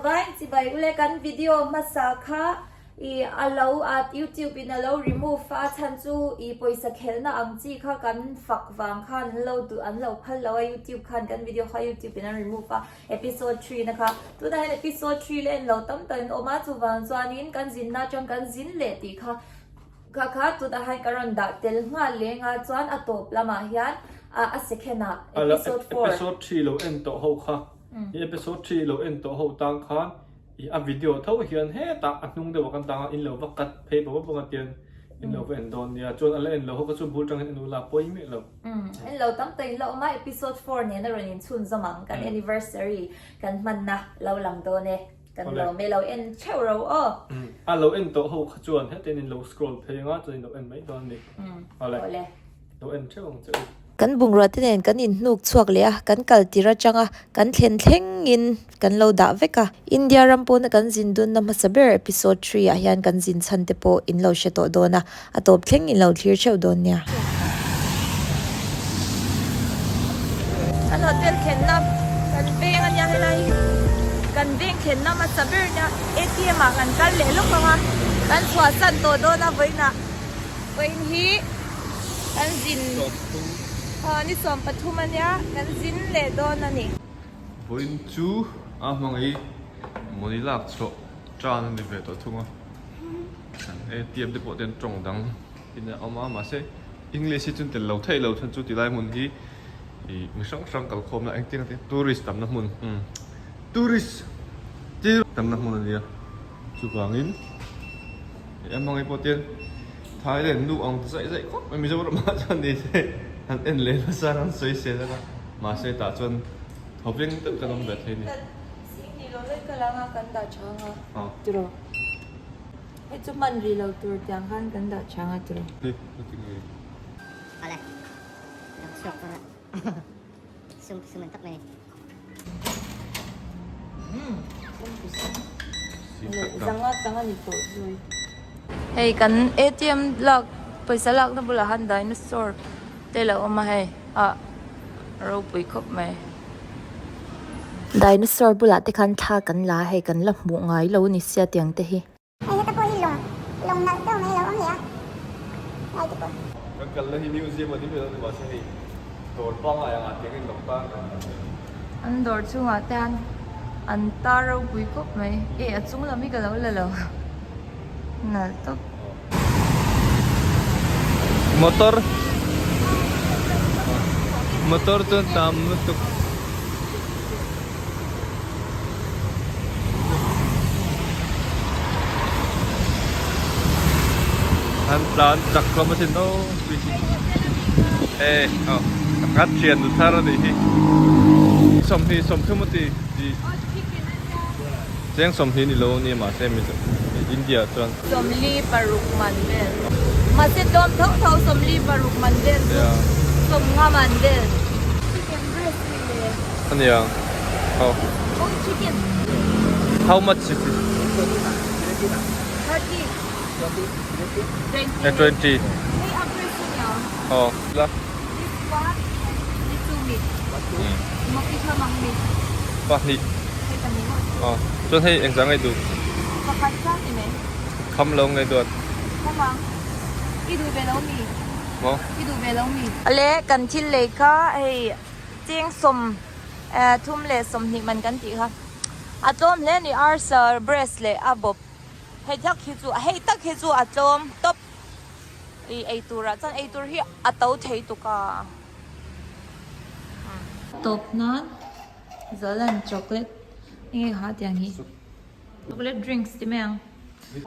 Zavaiin chibai ule kan video hmasa kha i a lo a youtube in a lo remove a chhan chu i pawisa khelhna ang chi kha kan fak vang khan an lo duh an lo phal lo a youtube khan kan video kha youtube in an remove a episode 3 na kha tunah hian episode 3 la en lo tam tak in awm a chuvang chuanin kan zinna atang kan zin leh tih kha Kha kha tunah hian ka rawn dah tel nghal leng a chuan a tawp lamah hian a second ah episode 4. Episode 3 lo en tawh ho kha i episode 3 lo en tawh ho tang khan i a video tho hian hetah a hnung deuh ah kan tang a in lo va cut phei bawk bawk a tian in lo va en dawn nia chuan a la en lo ho kha chu bul tangin en ula pawi miah lo. En lo tam tak in la awm a episode 4 nen a rawn inchhunzawm ang kan anniversary kan hmanna lo lang dawn e. Kan lo me lo en theuh ro aw. A lo en tawh ho kha chuan hetiang in lo scroll phei anga chuan in lo en mai dawn a ni. Awle. Lo en theuh ang che u. Kan bungrua te nen kan inhnuk chhuak leh a, kan kal tir atanga kan thlen thlengin kan lo dah vek a. India ram pawna kan zin dunna hmasa ber episode 3 ah hian kan zin chhan te pawh in lo hre tawh dawn a, A tawp thleng in lo thlir theuh dawn nia. Kan hotel thlenna kan veng a nia helai hi kan veng thlenna hmasa ber nia ATM ah kan kal leh lawk ang a kan chhuahsan tawh dawn a vawiinah vawiin hi kan zin ni 13 a nia kan zin leh dawn a ni. Vawiin chu a hmangaih mawni lak chhuah tan a ni ve tawh thung a. ATM te pawh ten tawng dang in a awm a mahse English hi chuan tel lo theih lo chuan chu ti lai hmun hi ih mi hrang hrang kal khawm na engtin a tourist tamna hmun umm tourist tamna hmun a nia chuvangin eng hmang pawh tian Thailand nu ang zaih zaih khawp mai Mizoram ah chuan ni se han en leh nasa an sawi sel a mahse tah chuan thawveng deuh kan awm ve thei a ni. Hei chu hman rih lo tur tiang khan kan dah chang a tiraw. Hei ka ti ngei. Awle lo chhuak dawn a sum sum an tak mai. Zanga tang a ni tawh zui. Hei kan ATM lak pawisa lakna bulah khan dinosaur te lo awm a hei ah ropui khawp mai. Dinosaur bulah te khan thla kan la a hei kan la hmuh ngai lo ni sia tiang te hi. Hei heta pawh hi lawng lawng nalh deuh mai a lo awm leh a lai te pawh. Kan kalna hi museum a ni mai lo ni mahse hei dawr pangngai angah tiang in lo tar reng a ni. An dawr chungah te hian an tar ropui khawp mai e a chung lam hi ka lo la lo nalh tawp. Motor motor chuan tam lutuk. An tlan chak hlawm asin aw e aw ka thian nu thar anih hi 20 30 a ti Cheng 20 ni lo ania mahse India ah chuan. 46 man vel. Mahse tlawm tho tho 46 man vel chu 50 man vel. Chicken breast hi le. Ania. Oh. Oh chicken. How much is it? 30. 20. 20. Hei a breast ania. Oh. La. This one this two meat. Maki kha mang mi. Pahnih. Aw chuan hei engzah nge duh? Pakhat kha ni mai. Kham lo nge duat? Kham ang. I duh ve lo mi? Maw? I duh ve lo mi? Ale kan thil lei kha hei cheng sawm thum leh 20 man kan tih kha a tlawm hle a ni arsa breast leh a bawp hei tak hi chu hei tak hi chu a tlawm tawp i ei turah chuan ei tur hi a to thei tuk a. Tawp nan Zalan chocolate enge kha tiang hi chocolate drinks ti mai ang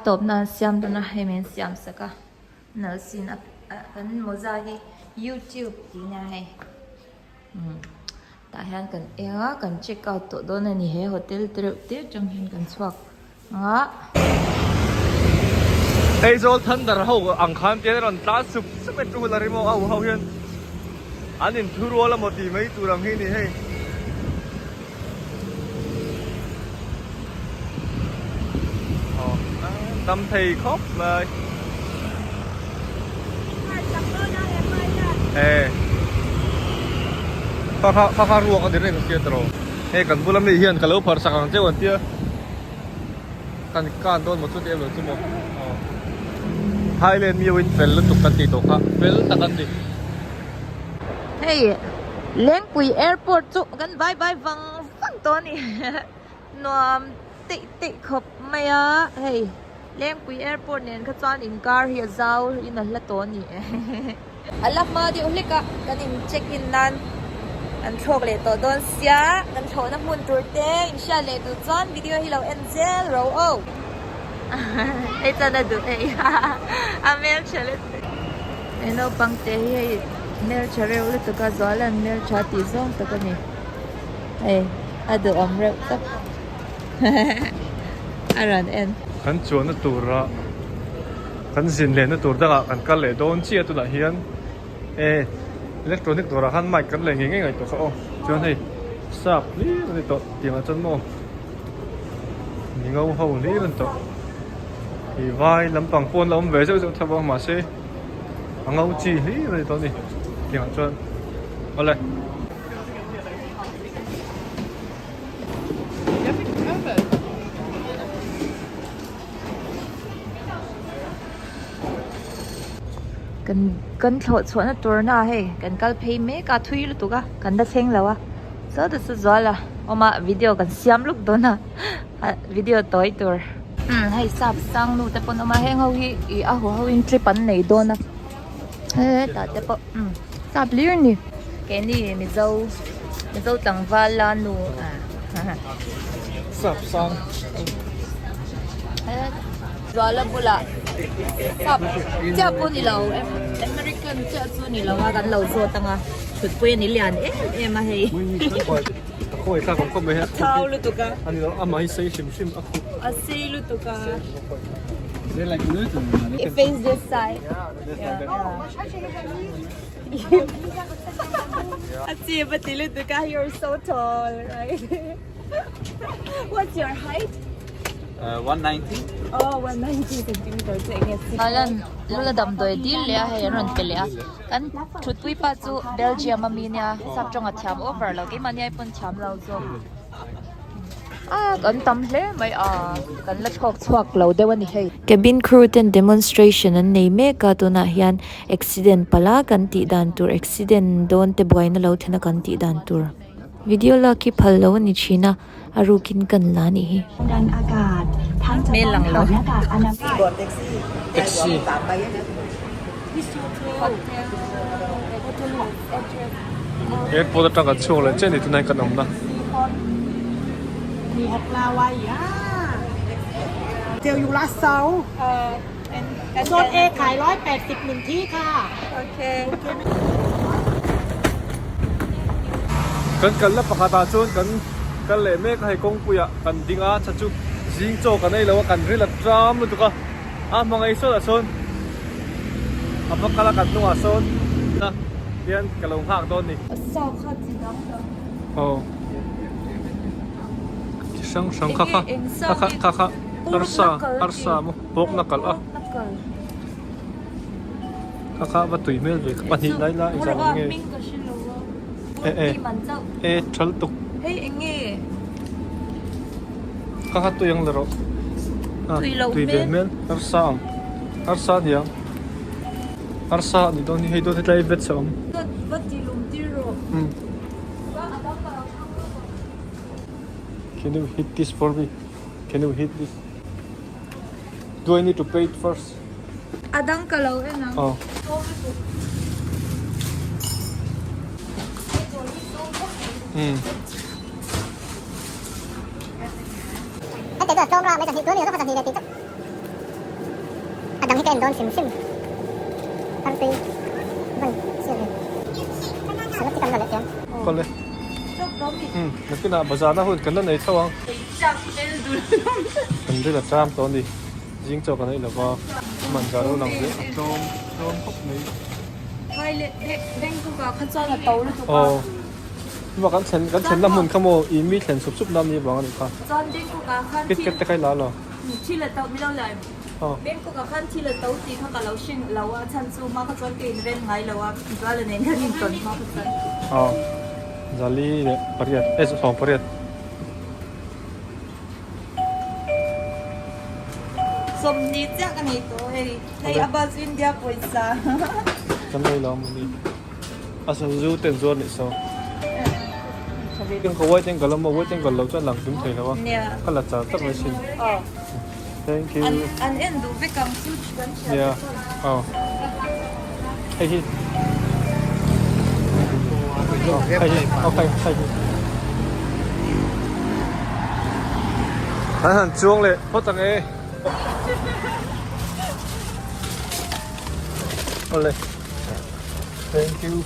tawp nan siam dawn a hei min siam sak a nalsin a kan mawza hi youtube tih nia hei tah hian kan eng a kan check out tawh dawn a ni he hotel te reuh te atang hian kan chhuak ang a. Aizawl Thunder ho ang khan te rawn tlan sup sup e tu la rim aw ho hian. An inthu rual emaw tih mai tur ang hi ni hei. Aw tam thei khawp mai. E kha kha kha kha ruak a ni reng a sia tawh. Hei kan bula mi hian ka lo phar sak ang cheu an tia. kan kan dawn maw chu ti em lo chu maw aw Thailand mi ho in fel lutuk kan tih tawh kha fel tak an ni. Hei Lengpui airport chu kan vai vai vang vang tawh a ni nuam teih teih khawp mai a hei Lengpui airport nen kha chuan inkar hi a zau in a hla tawh a ni a la hma deuh hlek a kan in check in nan kan thlawk leh tawh dawn sia kan thlawhna hmun tur te in hriat leh duh chuan video hi lo en zel ro aw hei chuan a duh hei a hmeltha lutuk he naupang te hi hei hmeltha reuh lutuk a zuala'n hmeltha tih zawng tak a ni hei a duhawm reuh tawp. a rawn en. Kan chuanna tura kan zin lehna tur dangah kan kal leh dawn chiah tunah hian e electronic dawrah khan mic kan lei ngei ngei ngaihtuah kha aw chuan hei sap hlir a ni tawh tiangah chuan maw mi ngo ho hlir a ni tawh ih vai lampang pawh an la awm ve zeuh zeuh tho a mahse a ngo chi hlir a ni tawh a ni tiangah chuan awle. Kan kan thlawh chhuahna tur na hei kan kal phei mek a thui lutuk a kan la thleng lo a saw ta chu zual a awm a video kan siam luk dawn a video tawi tur umm hei sap sang nu te pawn awm a heng ho hi ih a haw ho in trip an nei dawn a hetah te pawh umm sap hlir a ni keini mizo mizo tlangval la nu Sap sang Zuala bulah sap chiah pawh ni lo American chiah chu ni lo a kan lo zawt ang a thutpui a ni lian em em a hei A khawi thlak awm khawp mai hi a thau lutuk a a ni lo amah hi sei hrim hrim a khup a sei lutuk a Face this side A chip a ti lutuk a you're so tall right What's your height? Uh, 190. Oh, 190 centimeter chu enge si. Alan lula damdawi dil leh a hei an rawn pe leh a kan thutpui pa chu Belgium a mi nia sap tawng a thiam over lo keimahni ai pawn thiam lo zawk a kan tam hle mai a kan la chhawk chhuak lo deuh a ni hei. Cabin crew ten demonstration an nei mek a tunah hian accident pala kan tih dan tur accident dawn te buaina lo thlen a kan tih dan tur video lak hi phal lo a ni thin a a rukin kan la a nih hi. Hmel lang lo. Taxi. Airport atang kan chhuak leh chiah a ni tunah hian kan awmna. Kan kalna pakhatah chuan kan kal leh mek a hei kawngpuiah kan ding a chhan chu zing chaw kan ei lo a kan ril a ṭam lutuk a a hmangaih sawtah sawn a va kal a kan hnungah sawn hian ka lo nghak dawn a ni. Aw chi hrang hrang kha kha kha kha kha arsa arsa maw pawk na kalh a. Kha kha va tui hmel ve pahnih lai lai engzah ang nge e e e tha lutuk kha kha tui ang la rawh a tui ve hmel arsa ang arsa a ni ang arsa a nih dawn hi hei dawn hetlai hi veg a awm can you hit this for me can you hit this Do I need to pay it first? A dang ka lo en ang. Aw. Hmm. A dang hi ka en dawn hrim hrim Artui van chiah ve Salad te kan la leh chiang. Kawle. Hmm, nakinah bazar na hun kan la nei tho ang. Kan ril a ṭam tawh a ni. Zing chaw kan ei lova, a man zah lo lang zel a tlawm tlawm khawp mai. Aw, hma kan thlen kan thlenna hmun kha maw i mi thlen sup sup na mi vang a nih kha. Kit kat te kha i la lo. Aw. Aw, zali leh pariat eh sawm pariat. Sawmhnih chiah ka nei tawh hei. Hei a bus India pawisa. Kan nei lo mawni. A saw zu ten zuar nih saw. Ka white angle a maw white angle lo chuan lang kim thei lo a. Ka la char tak mai sin. Thank you. An en duh vek ang chu kan hria. Yeah. Oh. Hei hi. Hei hi. Okay, hei hi. An han chuang leh phawt ang e. Awle. Thank you.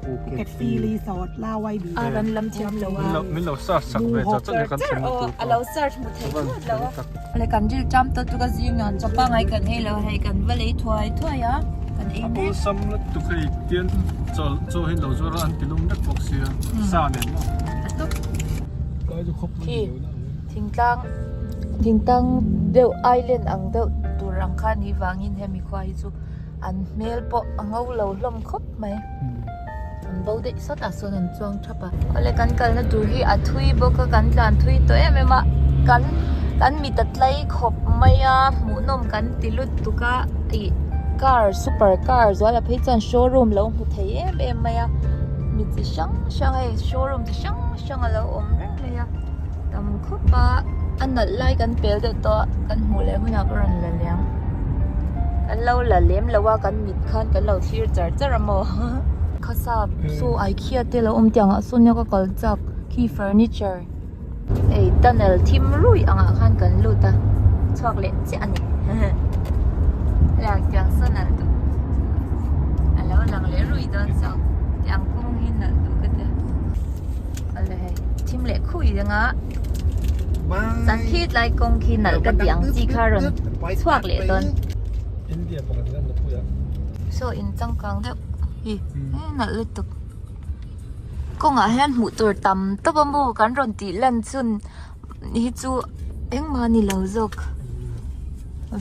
Phuket Sea Resort Lawai Beach. A ran lam thiam lo a. Min lo search sak ve cha cha kan thlen tu. A lo search mu thei thut lo a. Le kan ril cham ta chu ka zing an chawpa ngai kan ei lo hei kan va lei thuai thuai a kan ei mek. A sam la tu hei tian chaw chaw hi lo zuar a an ti lum vek bawk sia sa nen maw. A tawp. Tlai chu khawp mai lo na. Thingtlang thingtlang deuh island ang deuh tur ang kha ni vangin hemi khua hi chu an hmel pawh a ngo lo hlawm khawp mai an bo daih sawt ah sawn an chuang thap a awle kan kalna tur hi a thui bawk a kan tlan thui tawh em em a kan kan mit a tlai khawp mai a hmuhnawm kan ti lutuk a ih car super car zuala phei chuan showroom lo hmu thei em em mai a mi chi hrang hrang hei showroom chi hrang hrang alo awm reng mai a tam khawp a a nalh lai kan pel deuh tawh a kan hmuh leh hunah ka rawn la leh ang kan lo la lem lo a kan mit khan kan lo thlir char char a maw khasa saw ikea te lo awm tiang ah sawn nia ka kal chak khi furniture hei tunnel thim ruih ang ah khan kan lut a chhuak leh chiah a ni hetiang tiang saw nalh duh a lo lang leh ruih dawn saw tiang kawng hi nalh duh ka tia. Awle hei thim leh khui dang a chuan khi tlai kawng khi nalh ka tih ang chi kha rawn chhuak leh dawn. Saw in changkang deuh hi nalh lutuk kawngah hian hmuh tur tam tawp a maw kan rawn tih lan chhun hi chu engmah a ni lo zawk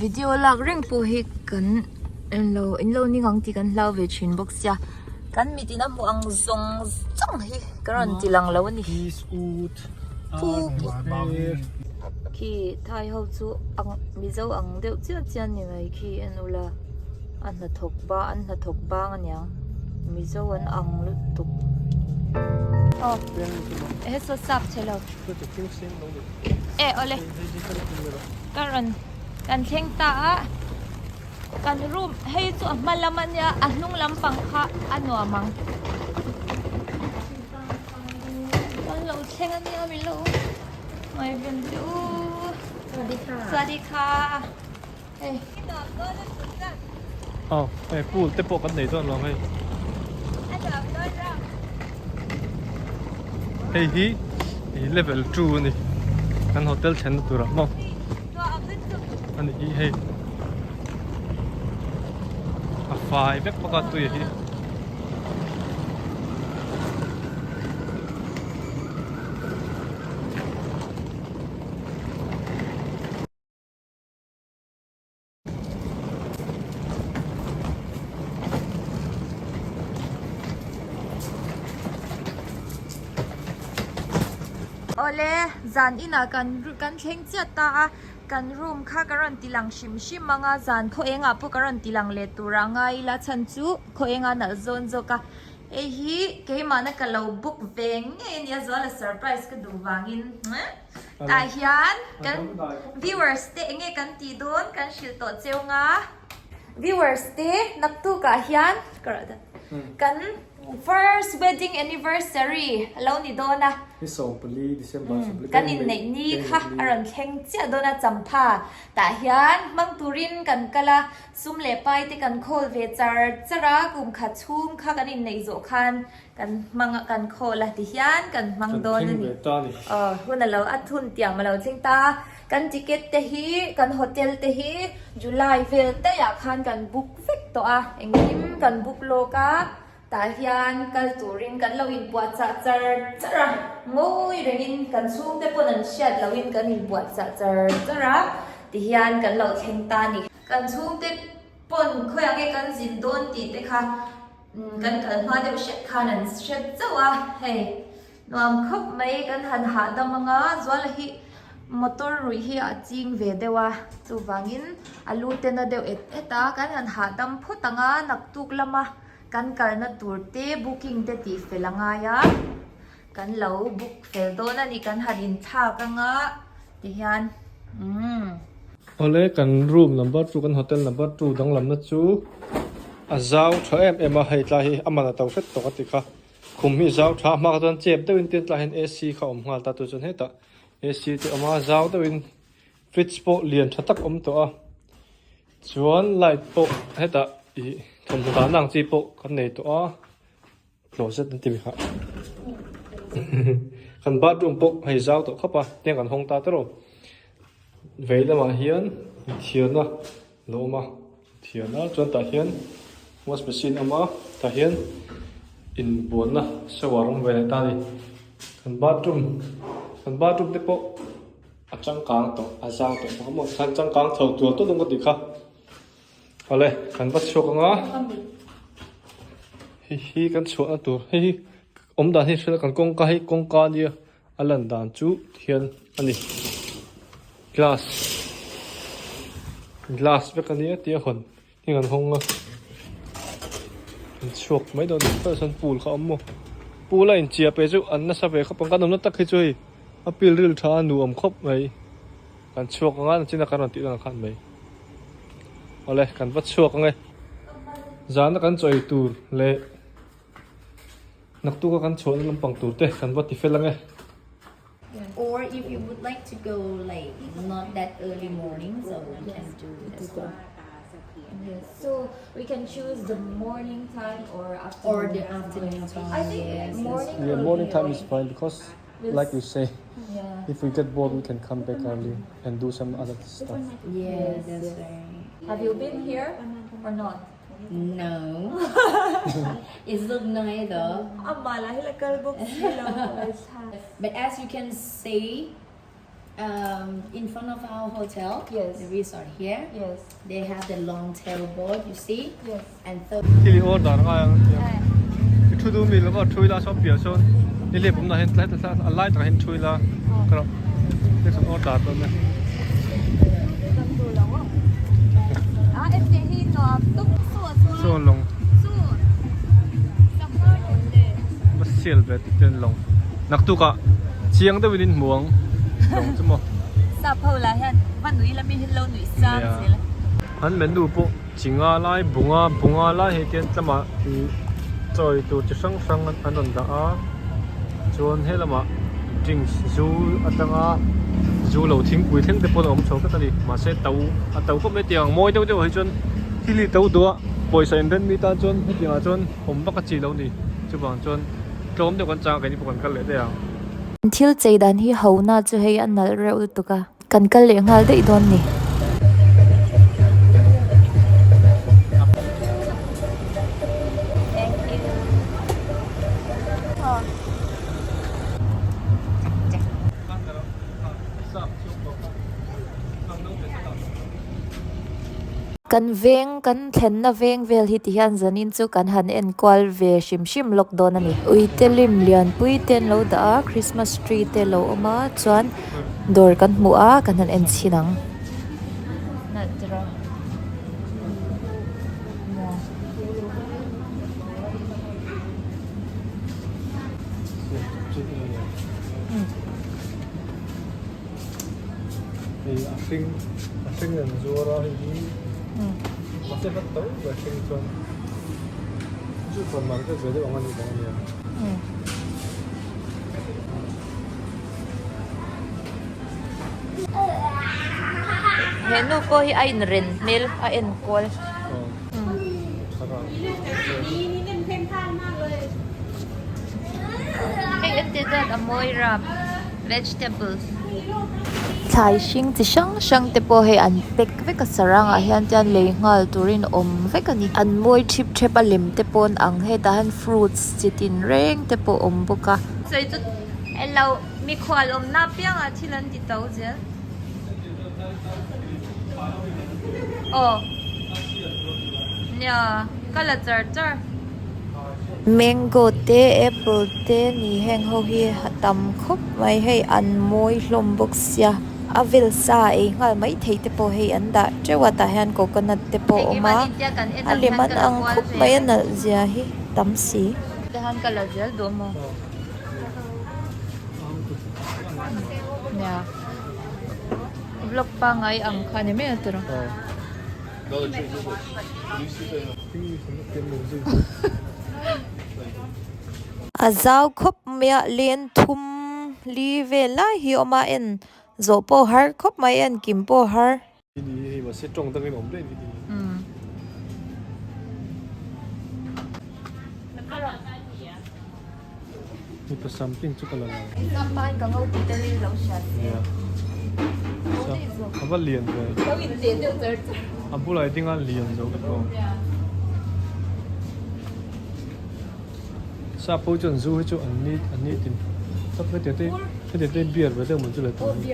video lak reng pawh hi kan englo in lo ning ang tih kan hlau ve thin bawk sia. Kan mitin a hmuh ang zawng zawng hi ka rawn ti lang lo a ni. Khi Thai ho chu ang Mizo ang deuh chiah chiah ni mai khi en ula a hnathawk ba an hnathawk bang aniang Mizo an ang lutuk. Aw he saw sap che lo. E awle ka rawn kan thleng ta a. Kan room hei chu a hma lam a nia a hnung lampang kha a nuam ang. Kan lo thleng a nia min lo ngaihven teh u. Sawasdika hei. Aw hei pool te pawh kan nei dawn lo hei. Hei hi level 2 a ni kan hotel thlenna turah maw. A nih hi hei a fai vek bawk a tui hi. Awle zan inah kan kan thleng chiat ta a kan room kha ka rawn ti lang hrim hrim ang a zan khaw engah pawh ka rawn ti lang leh tur a ngai ila chhan chu khaw enga nalh zawn zawk a hei hi keimahna ka lo book ve ngei a nia zuala surprise ka duh vangin tah hian kan viewers te enge kan tih dawn kan hrilh tawh cheu nga viewers te naktukah hian ka rawh dan kan First wedding anniversary a lo ni dawn a. Ni 14 December 14 Kan inneih ni kha a rawn thleng chiah dawn a champha tah hian hmang turin kan kal a, sum leh pai te kan khawl ve char char a, kum khat chhung kha kan inneih zawh khan kan hmang a kan khawl a ti hian kan hmang dawn a ni. Aw hun a lo a hun tiam a lo thleng ta a, kan ticket te hi kan hotel te hi July vel daih ah khan kan book vek tawh a, engkim kan book lawk a, tah hian kal turin kan lo inpuahchah char char a, ngawi rengin kan chhungte pawn an hriat lohin kan inpuahchah char char a, tihian kan lo thleng ta a ni. Kan chhungte pawn khawiah nge kan zin dawn tih te kha kan kal hma deuh hret khan an hret chauh a, hei nuam khawp mai kan han hahdam anga Zuala hi. Motor ruih hi a ching ve deuh a, chuvangin a lu te na deuh et et a, kan han hahdam phawt ang a, naktuk lama kan kalna tur te booking te tih fel a ngai a, kan lo book fel dawn a ni, kan han inthlak ang a tihian umm. Awle kan room number chu kan hotel number chu danglamna chu a zau tha em em a, hei tlai hi a man a to hret tawk a ti kha, khum hi zau tha a hma kha chuan chep deuhin tin tlai hian A_C kha a awm nghal ta tu chuan hetah A_C te a awm a zau deuhin fridge pawh lian tha tak a awm tawh a chuan light pawh hetah ih thawmhnaw dahna ang chi pawh kan nei tawh a closet an ti mi kha kan bathroom pawh hei zau tawh khawp a tiang kan hawng ta tawrh aw vei lamah hian inthiarna lo awm a thian a chuan tah hian wash machine a awm a tah hian inbualna shower a awm ve leh ta a ni kan bathroom kan bathroom te pawh a changkang tawh a zau tawh bawk a maw tikhan changkang chho tual tual dawn ka tih kha awle kan va chhuak ang a hei hi kan chhuahna tur hei hi awm dan hi hria kan kawngka hi kawngka ania A lan dan chu hian a ni glass glass vek a nia tia hawn heng an hawng a an chhuak mai dawn a ni tah chuan pool kha a awm maw pool a inchia pe chu an nasa ve khawp ang kan awmna tak hi chu hei a pil ril tha a nuam khawp mai kan chhuak ang a nachina kan rawn tih dan khan mai awle kan va chhuak ang e zana kan chawi tur leh. Naktuk a kan chhuahna lampang tur te kan va ti fel ang e. Or if you would like to go like not that early morning so we can do as well. Yes, so we can choose the morning time or afternoon. Or the afternoon time. I think yes, morning Yeah, will morning be time is okay. fine because We'll like you say, Yeah. if we get bored we can come back early and do some other stuff. Yeah, that's right. Have you been here or not? No. It look nice though. Amma lah hi la kal bawk si lo. But as you can see, um, in front of our hotel, Yes. the resort here, Yes. they have the long tail board, you see? Yes. And so Thil i order ngai ang tia. I thu duh mi lova thui la sawn piah sawn i lep awm dah hian tlai tlai a lai takah hian thui la ka rawh next an order dawn e. Saw lawng va sial ve tih te an lawng naktukah chiang deuhin in hmu ang lawng chu maw. Sap ho lah hian va nui la mi hi lo nuih sang zel a. An menu pawh chi nga lai bunga bunga lai hei te an tlamah ih chawi tur chi hrang hrang an rawn dah a chuan he lamah drinks zu atanga zu lo thingpui thleng te pawh a awm chho vek a ni mahse to a to khawp mai tiang mawi deuh deuh ah hi chuan thil hi to duh a pawisa inren mi tan chuan hetiang ah chuan awm vak a chi lo a ni chuvang chuan tlawm deuh kan chang a keini pawh kan kal leh daih ang. Thil chei dan hi ho na chu hei a nalh reuh lutuk a. Kan kal leh nghal daih dawn ni. Kan veng kan thlenna veng vel hi ti hian zanin chu kan han enkual ve hrim hrim lawk dawn a ni. Uite lim lianpui te an lo dah a, Christmas tree te lo awm a chuan Dawr kan hmuh a kan han en chhin ang. He nu pawh hi a inren hmel a enkawl. Hei entir chuan a mawi rap vegetables. Thlai hring chi hrang hrang te pawh hei an pack vek a sarang ah hian chuan lei nghal turin awm vek a ni. An mawi thip thep a lem te pawh an ang hetah hian fruits chi tin reng te pawh a awm bawk a. Elo mikhual awmna apiangah thil an ti to zel. Aw nia ka la char char. Mango te apple te ni heng ho hi a tam khawp mai hei an mawi hlawm bawk sia. A vel sa ei nghal mai thei te pawh hei an dah teuh a tah hian coconut te pawh a awm a a lem an ang khawp mai a nalh zia hi tam si. Vlog pangai ang kha ni mai a tawrh ang. A zau khawp mai a len thum li vel lai hi a awm a en zawh pawh har khawp mai en kim pawh har. Sap ho chuan zu hi chu an ni an ni tin sap hetiang te hetiang te beer ve deuh mai chu le tam a ni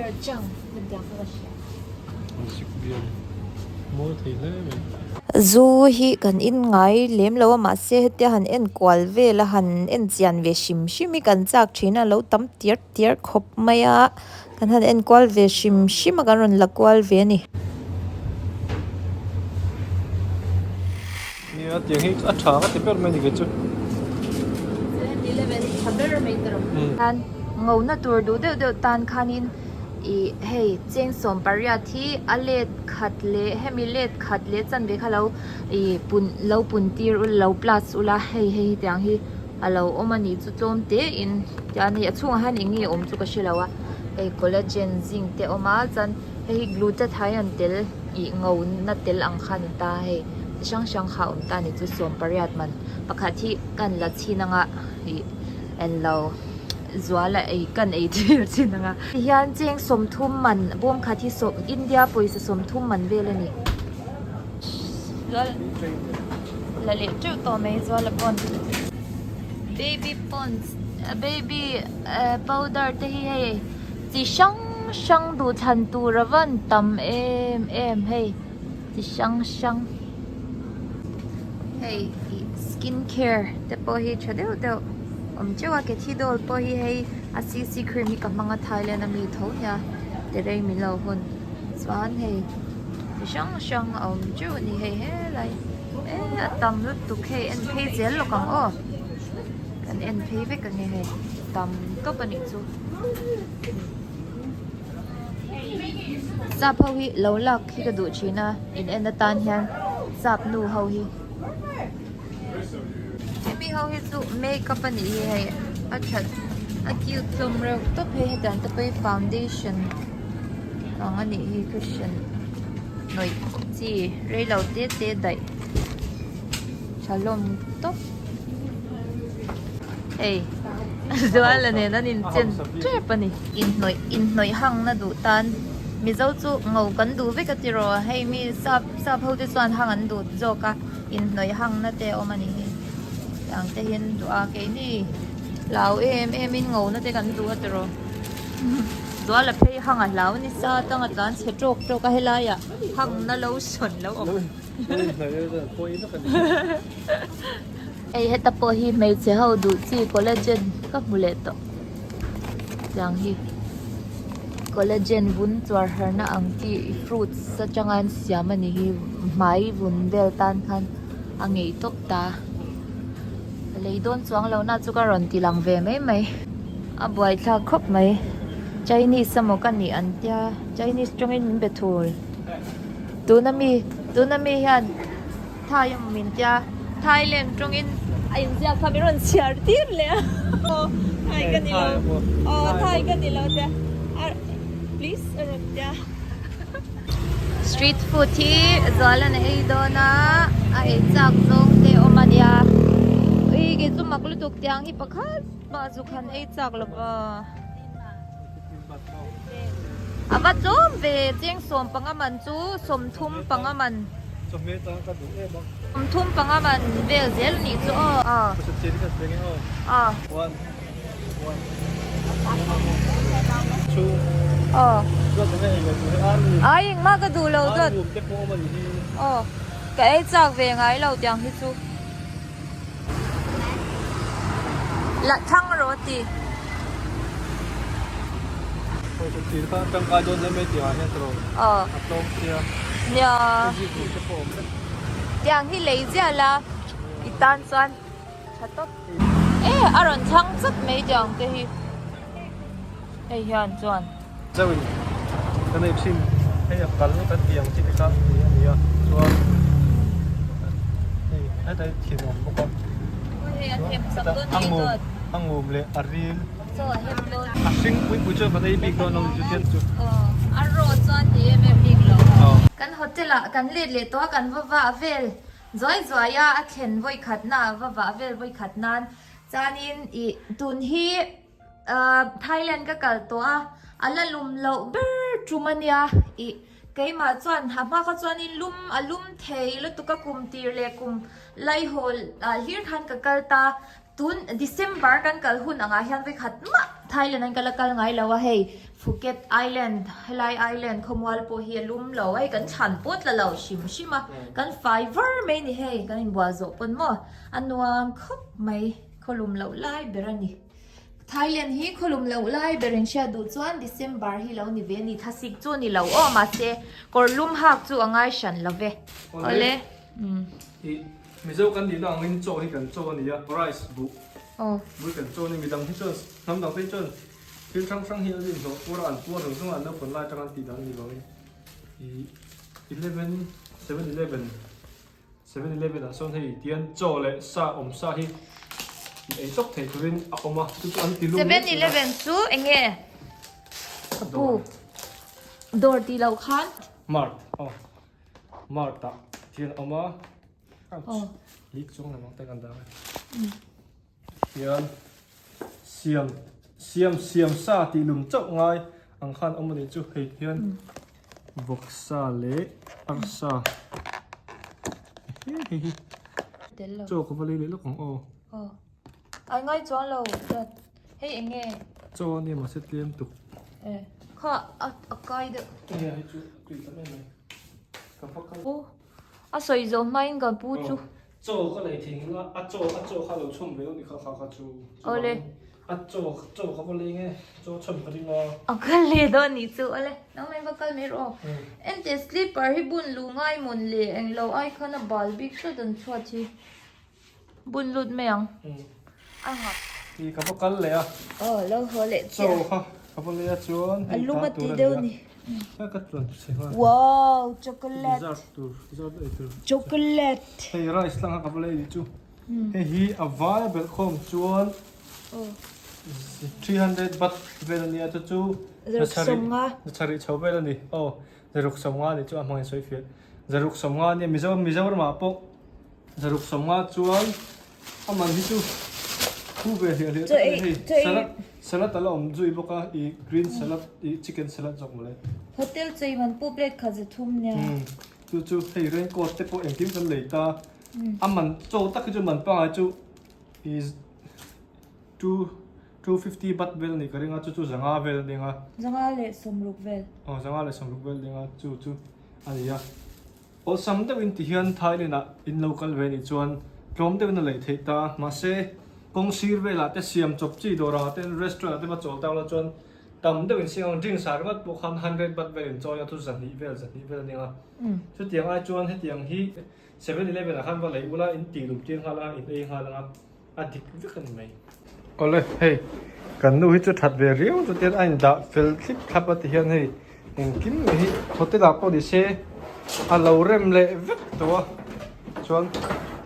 mawi thei hle mai. Zu hi kan in ngai lem lo a mahse hetia han en kual vel a han en chian ve hrim hrim hi kan chak thin a lo tam tiar tiar khawp mai a kan han en kual ve hrim hrim a kan rawn la kual ve a ni. Nia tiang hi a tha ka ti ber mai ni kei chu. Tha ber mai ta rawh. Khan ngona tur duh deuh deuh tan khanin ih hei cheng sawm pariat hi a let khat leh hemi let khat leh chanve kha lo ih pun lo pun tir ula lo plus ula hei hei hetiang hi a lo awm a nih chu tlawm te in tian hei a chhungah hian eng nge awm chu ka hre lo a hei collagen zinc te a awm a chuan hei hi glutathione tel. Ih ngona tel ang kha ni ta hei chi hrang hrang kha a awm ta ni chu sawm pariat man pakhat hi kan la chhin anga ih englo zual a ei kan ei tir chin anga tihian cheng sawmthum man bawm khat hi sawm India pawisa sawmthum man vel a ni zual la leh teuh tawh mai zual a pawn baby ponds baby powder te hi hei. Chi hrang hrang duhthlan tur a van tam em em hei chi hrang hrang hei ih skin care te pawh hi tha deuh deuh awm teuh a kethidoll pawh hi hei a cc cream hi ka hmang a thailand ami tho nia terei min lo hawn chuan hei chi hrang hrang a awm teuh a ni hei helai eh a tam lutuk hei en phei zel lawk ang aw kan en phei vek ang e hei tam tawp a nih chu. Sap ho hi lo lak hi ka duh thin a in en atan hian sap nu ho hi hemi ho hi chu makeup a nih hi hei a that a cute hlawm reuh tawp hei hetiang te pawh hi foundation ang a nih hi cushion hnawih chi reilo te te daih tha hlawm tawp. Hei Zuala nen an inchen tep a ni. Inhnawih inhnawih hangna duh tan Mizo chu ngo kan duh vek a tiraw hei mi sap sap ho te chuan hang an duh zawk a inhnawih hangna te a awm a ni hi tiang te hian duh a keini hlau em em in ngo na te kan duh a tiraw Zuala phei hang a hlau nisa tang a tlan chhe tawk tawk a helaiah hangna lotion lo awm. Hei heta pawh hi hmeichhe ho duh chi collagen ka hmu leh tawh tiang hi collagen vun chuar harna ang chi fruits atanga an siam a ni hi hmai vun vel tan khan a ngei tawp ta lei dawn chuang lo na chu ka rawn ti lang ve mai mai a buaithlak khawp mai chinese emaw ka nih an tia chinese tawngin min be thul. Tuna mi tuna mi hian Thai emaw min tia Thailand tawngin a inziak kha min rawn chhiar tir leh a aw Thai ka ni lo aw Thai ka ni lo tia please a rawn tia. Street food hi Zualan a ei dawn a a ei chak zawng te awm a nia ui kei chu mak lutuk tiang hi pakhat mah zuk han ei chak lo va. A va tlawm ve cheng sawm panga man chu sawmthum panga man sawmthum panga man vel zel a nih chu aw aw aw ai engmah ka duh lo dawt aw ka ei chak ve ngai lo tiang hi chu. La thlang rawh a ti. Pawisa thir kha tangkai dawn hle mai tih ah hian tawrh a tlawm sia. Nia. Zip duh te pawh a awm vek. Tiang hi lei ziah la i tan chuan tha tawp. E a rawn chhang chawt mai tiang te hi. Hei hian chuan. Chauhin kan ei thin hei a kal kan tih ang chi te kha ni a ni a chuan hei heta hi thin a awm bawk a chuan a ngum leh a ril a hring pui pui chuan kan ei bik dawn lo ni chu tian chu. A raw chuan ti em em bik lo. Kan hotel ah kan let leh tawh a kan va vah vel zuai zuai a a thlen vawi khat na a va vah vel vawi khat nan chuanin ih tun hi Thailand ka kal tawh a, a la lum loh ber tum a nia ih keimah chuan ha hma kha chuanin lum a lum thei lutuk a kum tir leh kum laihawl ah hlir khan ka kal ta tun December kan kal hun angah hian vekhat mah Thailand an ka la kal ngai lo a hei Phuket Island helai island khawmual pawh hi a lum lo a hei kan thlan pawh tla lo hrim hrim a kan fai var mai ni hei kan inbual zawh pawn maw a nuam khawp mai khawlum loh lai ber a ni. Thailand hi khawlum loh lai ber in hriat duh chuan December hi lo ni ve a ni. Thlasik chu ni lo aw mahse kawr lum hak chu a ngai hran lo ve. Awle. I Mizo kan nihna angin chaw hi kan chaw a ni a, rice buh bul kan chaw a ni. Midang hi chuan hnam dang te hi chuan thil hrang hrang hi an inhlawh puar a, an puar zawng zawng a, an naupang lai atanga an tih dan a ni vangin i 11 7-11 7-Eleven ah sawn hei tian chaw leh sa awm sa hi ei tawp thei turin a awm a, chu chu an ti lum mek thin a. 7-Eleven chu eng nge? Pu dawr tih loh khan. Mart aw mart ah thil a awm a, lik chuang lam ang te kan dah ang e. Hian siam siam siam sa tih lum chauh ngai ang khan awm a nih chu hei hian vawksa leh arsa hei hi chaw ka va lei leh lawk ang aw ai ngai chuang lo dawt hei eng nge chaw a nia mahse tlem tuk e kha a kai deuh nia hei chu tui tam em mai ka va kal a sawi zawh hmain ka pu chu. Chaw ka lei thei nghal a, a chaw a chaw kha lo chhawm ve lo ni kha kha kha chu. Awle. A chaw chaw kha va lei nge, chaw chhawm ka ring a. A kal leh dawn nih chu, awle. Nang mai va kal mai rawh aw. Ente slipper hi bun lu ngai mawn le eng lo ai khan a bal bik hret an chhuat hi. Bun lut mai ang. A ngap. Ti ka va kal leh a. Aw lo haw leh chiah. Chaw kha ka va lei a chuan hei ta tur a ni a. Ka ka tluan che nghal. Wow chocolate. Dessert tur dessert ei tur. Chocolate. Hei rice tlang kha ka va lei ni chu. Hei hi a vai a belh khawm chuan 300 baht vel a nia chu chu Zaruk sawmnga. Zaruk chho vel a ni. Aw zaruk sawmnga ni chu a hmangin sawi fiah. Zaruk sawmnga a nia Mizo Mizoramah pawh Zaruk sawmnga chuan a man hi chu khu ve hliah hliah tak a ni hei salad salad a la awm zui bawk a ih green salad ih chicken salad zawk mawle. Hotel chei man pu plate kha ze thum nia. Umm chu chu hei raincoat te pawh engkim kan lei ta a man chaw tak hi chu man pangai chu ih 250 baht vel a nih ka ring a chu chu zanga vel a ning a. Zanga leh sawmruk vel. Aw zanga leh sawmruk vel a ning a chu chu a ni a. Awlsam deuhin ti hian Thailand ah in lo kal ve nih chuan tlawm deuhin a lei theih ta. Mahse, kawng sir velah te siam chawp chi dawr angah te restaurant ah te va chawl tak la chuan tam deuhin siam ang drinks ah ringawt pawh khan 100 baht vel in chawi a thu zahnih vel zahnih vel a nia. Chutiang ai chuan hetiang hi 7-eleven ah khan va lei ula in tih lum tir nghal a in ei nghal anga a dik vek a ni mai. Awle hei kan nu hi chu that ve riau chu tian a indah fel thlip thlap a ti hian hei engkim mai hi hotel ah pawh ni se a lo rem leh vek tawh a chuan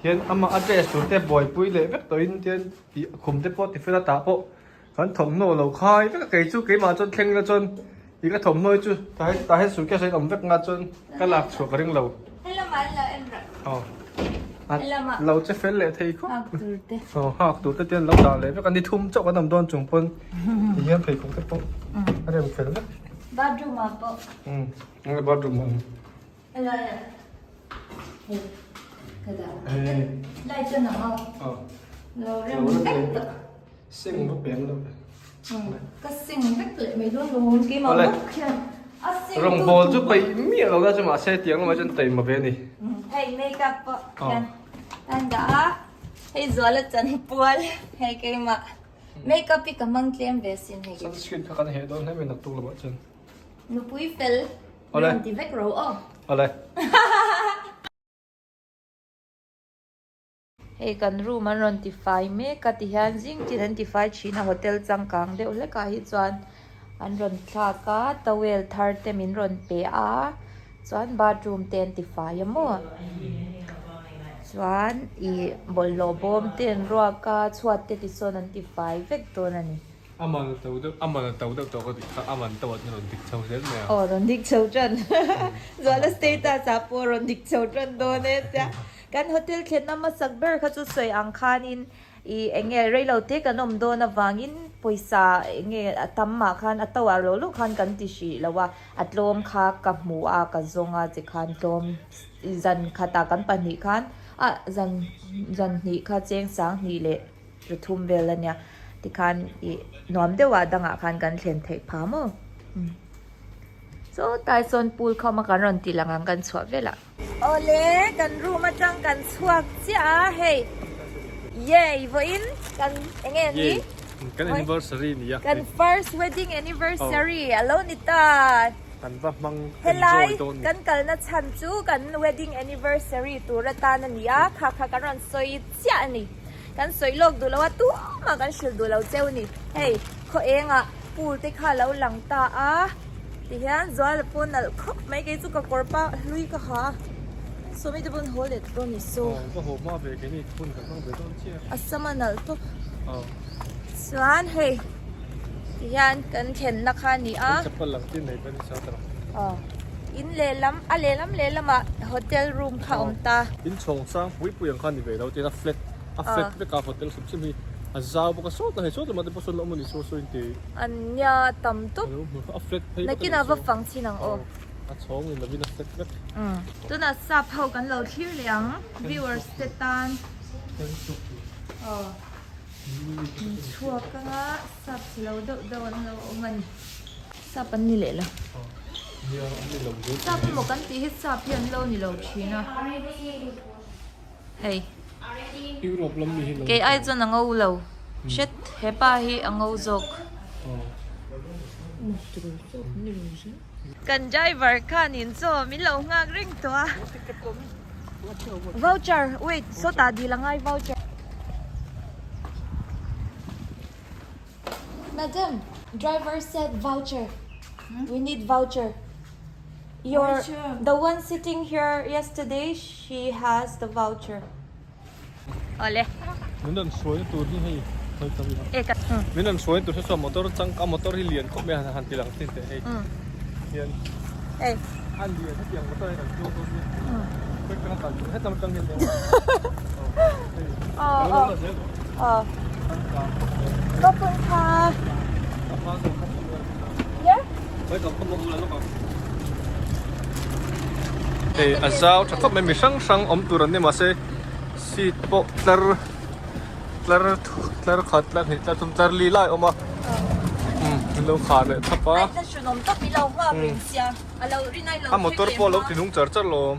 hian amah a dress tur te buaipui leh vek tawh in tian ih khum te pawh ti fel a tah pawh kan thawmhnaw lo khai vek a kei chu keimah chuan thleng ila chuan ih ka thawmhnaw hi chu tah hian tah hian suitcase ah hian awm vek nga chuan ka lak chhuah ka ring lo. Aw. Lo che fel leh thei khawp. Hak tur te. Aw hak tur te tian lo dah leh vek a ni thum chauh kan awm dawn chung pawn ti hian pheikhawk te pawh a rem fel vek. Bathroom ah pawh. Umm enge bathroom ah awm. Helai ah. Hei ka dah. Light a nang a. Aw. Lo rem vek tawh. Sing va peng lo. Ka sing vek leh mai dawn lo keimah bawk hian a sing tu Rawngbawl chu peih miah lo na chu mahse tiang lamah chuan taima ve a ni. Hei makeup pawh hian an dah a, hei zuala chanpual hei keimah. Makeup hi ka hmang tlem ve sin hei. Sunscreen kha kan heh dawn hle mai naktuk lamah chuan. Nupui fel rawn ti vek ro aw. Awle. Hei kan room an rawn tifai mek a tihian zing tin an tifai thin a hotel changkang deuh hlek ah hi chuan an rawn thlak a towel thar te min rawn pe a chuan bathroom te an tifai a maw chuan ih bawlhhlawh bawm te an ruak a chhuat te tisawn an tifai vek dawn a ni. A man to deuh a man to deuh tawh ka tih kha a man to ah chuan rawn dik chho zel mai a. Aw rawn dik chho tan Zuala status ah pawh rawn dik chho tan dawn e tia kan hotel thlenna hmasak ber kha chu sawi ang khanin ih eng nge reilo te kan awm dawn avangin pawisa eng nge a tam mah khan a to ah lo lo khan kan ti hrih lo a a tlawm kha ka hmu a ka zawng a tikhan tlawm zan khatah kan pahnih khan ah zan zan hnih kha cheng sang hnih leh Pathum vel a nia tikhan ih nuam deuh ah dangah khan kan thlen theih phah maw saw tlai sawn pool khawm a kan rawn tih lang ang kan chhuah vel ah. Awle kan room atang kan chhuak chiah a hei yay vawiin kan eng nge ni kan anniversary ni a kan first wedding anniversary a lo ni ta. Kan va hmang Helai enjoy dawn ni. kan kalna chhan chu kan wedding anniversary tur atan a ni a, kha kha kan rawn sawi chiah a ni. Kan sawi lawk duh lo a, tumah kan hrilh duh lo cheu a ni. Hei khaw engah pool te kha a lo lang ta a, tihian Zuala pawh nalh khawp mai kei chu ka kawr pa hlui ka ha a, sawmi te pawn haw let dawn ni saw. Aw ka haw hma ve kei ni hun kan hmang ve dawn chiah. A sama nalh tawp. Aw. Chuan hei. Tihian kan thlenna kha a ni a. Kan chapal lang tin nei pawh ni sa ta lo. Aw. In lehlam a lehlam lehlamah hotel room kha a awm ta. In chhawng sang pui pui ang kha a ni ve lo tin a flat a flat vek a hotel hrim hrim hi a zau bawk a sawt a hei sawt lamah te pawh sawn la awm a ni saw saw in ti. An nia tam tawp. A flat phei vek a ni saw. Nakinah va fang chin ang aw. A chhawng in lovin a flat vek. Tunah sap ho kan lo thlir leh ang viewers te tan. Aw. Chhuak anga sap chi lo deuh deuh an lo awm a ni. Sap an ni leh lo. Sap emaw kan tih hi sap hi an lo ni lo thin a. Hei. Kei ai chuan a ngo lo. Hret hepa hi a ngo zawk. Kan driver khanin chaw min lo nghak reng tawh a. Voucher wait sawtah dil a ngai voucher. Madam driver said voucher we need voucher your the one sitting here yesterday she has the voucher. Awle. Min rawn hruaina tur hi hei hawi ta ila. E ka. Min rawn hruaina tur hi chuan motor changkang motor hi lian khawp mai a han ti lang thin teh hei. Hian. Hei. A lian hetiang motor hi kan chuang dawn nia. Khawi atanga kal tur hetam atang hian. Aw aw. Aw. Ka pun kha. Yeah. Hei a zau tha khawp mai mi hrang hrang awm tur an ni mahse seat pawh tlar tlar tlar khat tlar hnih tlar thum tlar li lai a awm a umm an lo khar leh thap a a motor pawh a lo ti nung char char lo awm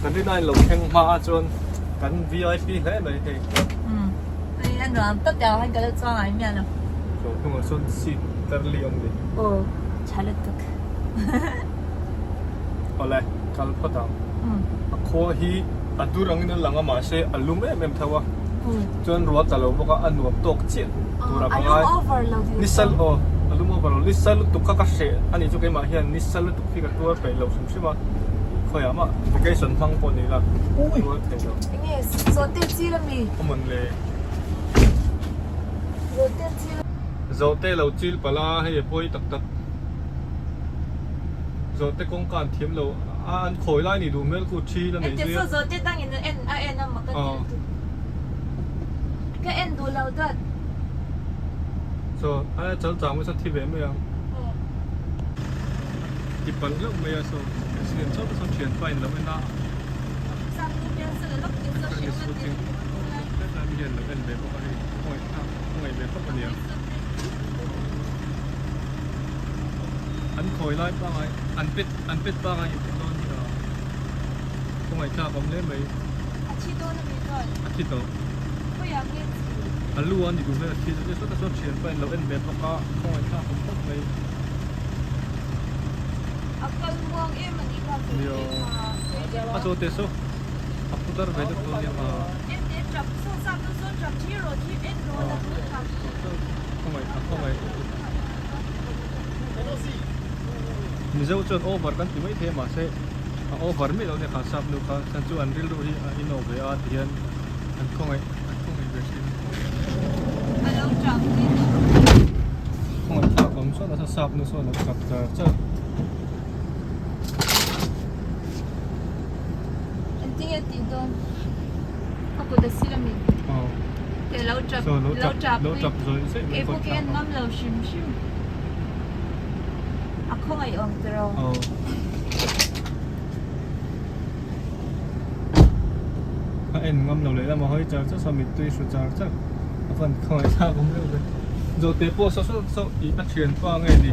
kan rin a in lo thleng hma a chuan kan vip hle mai hei hnungah sawn seat tlar li awm ni awle kal phawt ang a khua hi a dur angin a lang a mahse a lum em em tho a chuan ruah tla lo bawk a a nuam tawk chiah tur a pangai ni sal aw a lum over lo ni sal lutuk kha ka hreh a nih chu keimah hian ni sal lutuk hi ka tuar peih lo hrim hrim a khawiah mah vacation hmang pawh ni ila tuar thei lo enge zawhte chil ami common le zawhte chil zawhte lo chil palh a hei a pawi tak tak zawhte kawngka an thiam lo a an khawi lai ni duh hmel khu thi la nei zui a Engte saw zawhte dangin a en a en a mak a ti lutuk ka en duh lo dat. Chaw a chal chang mai saw thi ve mai ang. Ti palh hlauh mai a saw accident chauh te sawn thian pa in lo en a. Hetlai mi hian lo en ve bawk a hei khawngaih thlak khawngaih ve khawp a nia. An khawi lai pangai an pet an pet pangai in pet dawn hi a khawngaih thlak awm hle mai. thi dawn a mi chuan? A thi tawh. Khawiah nge chi? A lu a ni duh hmel a thi tawh. Sawtah sawn thian pawh a in lo en ve bawk a, khawngaih thlak awm khawp mai. A kal muang em a nih kha zawhte kha. A zawhte saw a putar ve deuh dawn nia. En teh tap saw sap dawn sawn tap thi rawh thi en rawh la chu tap. Khawngaih a khawngaih. Mizo chuan over kan ti maithei a mahse a over miah lo nia kha sap nu kha chhan chu an rilru hi a inawh ve a ti hian an khawngaih an khawngaih ve thin. A lo tap pui tawh. Khawngaih thlak awm chuan a sap nu sawn a lo tap char char. Engtinge tih dawn? A kut a sil a mi? Aw. Ke lo tap So lo lo tap tap lo pui. tap zawih zawih mai Kei pawh kawt ke en thlak ang. ngam lo hrim hrim. A khawngaih awm tiraw? Aw. A en ngam lo leh lamah hawi char char saw mittui hru char char a fan khawngaih thlak awm deuh ve. Zawhte pawh saw saw saw ih a thianpa nge ni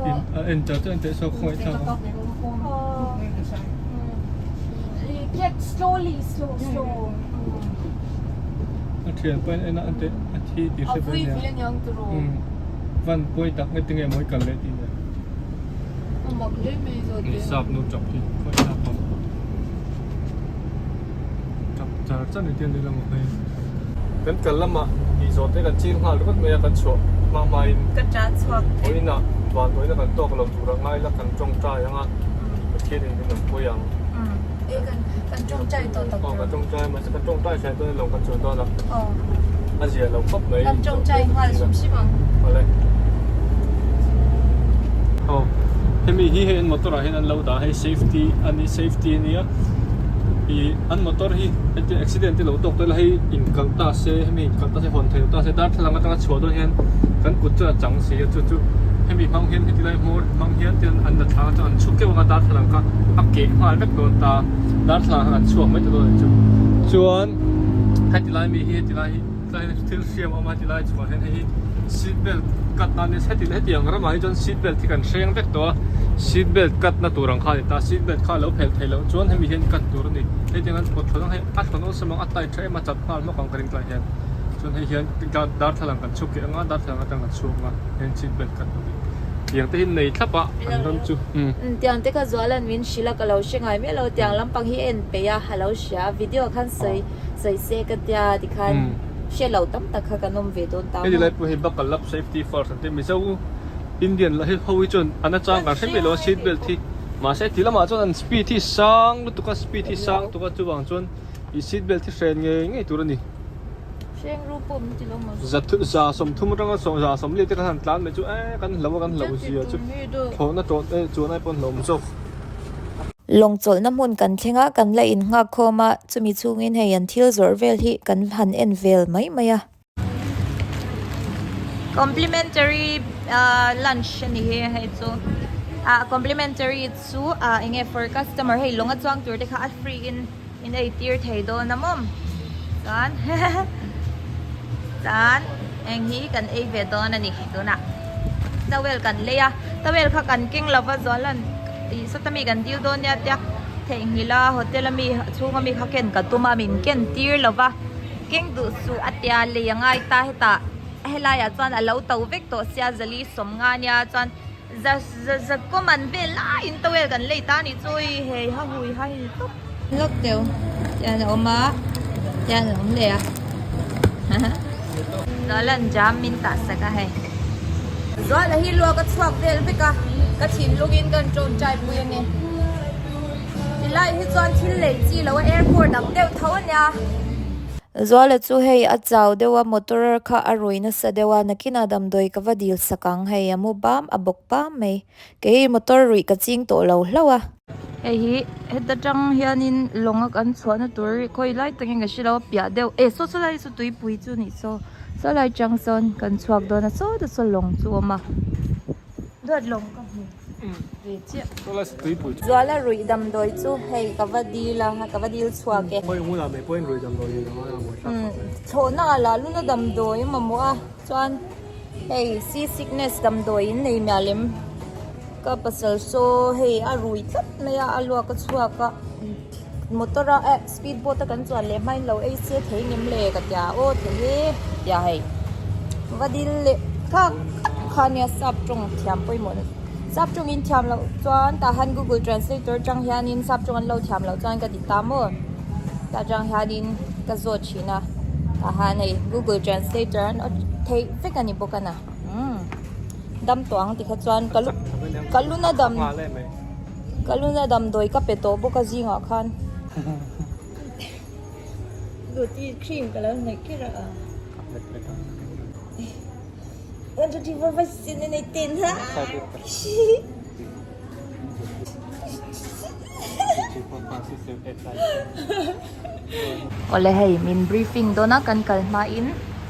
in a en char char teh saw khawngaih thlak awm. Get slowly slow slow. A thianpa in en a teh a thi tih hre ve nia. Van pawi tak nge tinge mawi kal leh tih nia. Ni sap nu tap hi khawi thlak awm tap char char ni te an ni lamah hei kan kal lamah tih zawh te kan ching nghal ringawt mai a kan chhuah hma hma in ka tan chhuak vawiinah van vawiina kan tawk lo tur a ngai la kan tawngtai ang a Pathian in min rawn pui ang e kan kan tawngtai tawh tak aw kan tawngtai mahse kan tawngtai hriat dawn lo kan chuan dawn a a zia lo khawp mai kan tawngtai nghal hrim hrim ang awle aw hemi hi hei an motor ah hian an lo dah hei safety a ni safety a nia ih an motor hi heti accident te lo tawk dawn ila hei inkalh ta se hemi inkalh ta se hawn thei lo ta se darthlalang atanga chhuah dawn hian kan kut chuan a chang si a chu chu hemi hmang hian heti lai hmawr hmang hian tian an la thlang atang an chhuk keuh anga darthlalang kha a keh nghal vek dawn ta darthlalang kha an chhuak mai ta dawn a ni chu chuan heti lai mi hi heti lai hi tlai hian thil hriam a awm a heti lai chhuah hian hei hi seat belt cut na ania heti heti ang ramah hi chuan seat belt hi kan hreng vek tawh a seat belt cut na tur ang kha a ni ta seat belt kha a lo phelh theih loh chuan hemi hian cut tur a ni hetiang an pawt thawn ang hei a thawn awlsam ang a tight tha em a chat nghal hmawk ang ka ring tlai hian chuan hei hian darthlalang kan chhuk keh ang a darthlalang atang kan chhuak ang a heng seat belt cut tur hi tiang te hi nei thlap a an ram chu Tiang te kha Zualan min hrilh a ka lo hre ngai miah lo tiang lampang hi a en peih a a lo hria a video khan sawi sawi se ka tia tikhan hre lo tam tak kha kan awm ve dawn ta Heti lai pawh hi buckle up safety first an ti Mizo Indian lah hi ho hi chuan an a chang kan hre miah lo a seat belt hi mahse ti lamah chuan an speed hi sang lutuk a speed hi sang tuk a chuvang chuan ih seat belt hi hren ngei ngei tur a ni. Hreng ru pawh min ti lo maw? Za za sawmthum atanga sawm za sawmli te kan han tlan mai chu eh kan hlo a kan hlo zia chu thlawhna tawh eh chuan ai pawh an hlawm zawk. Lawng chawlhna hmun kan thleng a, kan la innghak khawm a, chumi chhungin hei an thil zawrh vel hi kan han en vel mai mai a. Complimentary lunch a ni hi hei chu ah complimentary chu ah enge for customer hei lawng a chuang tur te kha a free in in ei tir thei dawn a mawm chuan chuan eng hi kan ei ve dawn a ni tunah towel kan lei a towel kha kan keng lova zual an ih sawta mi kan dil dawn nia tia theihnghilh a hotel ami chhung ami kha ken ka tum a min ken tir lova keng duh suh a tia lei a ngai ta hetah helai ah chuan a lo to vek tawh sia zali sawm nga nia chuan Za za za kawm an vel laiin towel kan lei ta a nih chu i hei ha hui ha hi tawp. Lawk deuh tian a awm a tian a awm leh a Zualan jam min tah sak a hei. Zuala hi luak a chhuak vel vek a ka thinlungin kan tawngtai pui a ni. Tilai hi chuan thil lei chi lo a airport ang deuh tho a nia. Zuala chu hei a chau deuh a motor kha a rui nasa deuh a nakinah damdawi ka va dil sak ang hei a mu bam a bawk bam mai kei hei motor ruih ka ching tawh lo hlauh a. Hei hi heta tang hianin lawng a kan chhuahna tur hi khawi lai takin ka hre lo a piah deuh eh saw saw lai hi saw tuipui chu nih saw saw lai tang sawn kan chhuak dawn a sawtah saw lawng chu a awm a duat lawng ka hmu. Ve chiah. Zuala ruih damdawi chu hei ka va dil a, ka va dil chhuak e. Thlawhna ah lah luna damdawi a mamawh a, chuan hei sea sickness damdawi in nei miah lem. Ka pasal saw hei a rui tlat mai a, a luak a chhuak a. Motor a eh speed boat a kan chuan leh hmain lo ei se thei ngem le ka tia aw thei e tia hei va dil leh khak kha nia sap tawng thiam pawimawh na sap tawng in thiam loh chuan tah han google translator atang hianin sap tawng an lo thiam loh chuan ka ti ta maw tah atang hianin ka zawt thin a tah han hei google translator an aw theih vek a ni bawk a na umm dam tawh ang tikha chuan ka lu ka lu na dam. Ka luna damdawi ka pe tawh bawk a zingah khan Ruti cream ka lo hnaih kher a. 1 2 3 4 5 6 7 8 10 ha. Awle hei min briefing dawn a kan kal hmain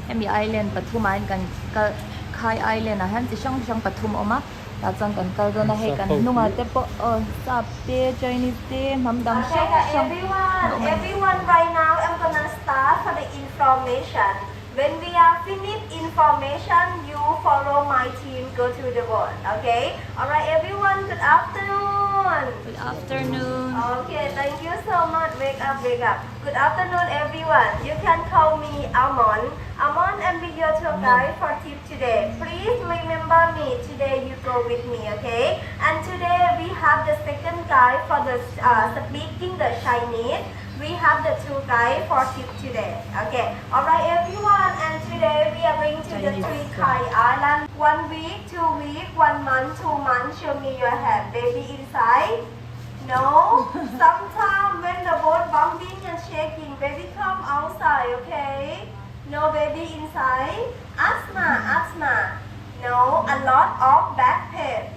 hemi island pathumah hian kan kal khai island ah hian chi hrang hrang pathum a awm a. Tah chuan kan kal dawn a hei kan hnungah te pawh aw sap te Chinese te hnam dang hrang hrang an awm a ni. Everyone right now I'm gonna start for the information when we are finish information you follow my team go to the boat okay alright everyone good afternoon Good afternoon okay thank you so much wake up wake up good afternoon everyone you can call me Amon Amon and be your tour guide for trip today. Please remember me. Today you go with me, okay? And today we have the second guy for the uh, speaking the Chinese. We have the two guy for tip today. Okay. All right, everyone. And today we are going to the Three Kai Island. One week, two week, one month, two months. Show me your hand, baby inside. No. Sometimes when the boat bumping and shaking, baby come outside, okay? No baby inside. Asthma, asthma. No, a lot of back pain.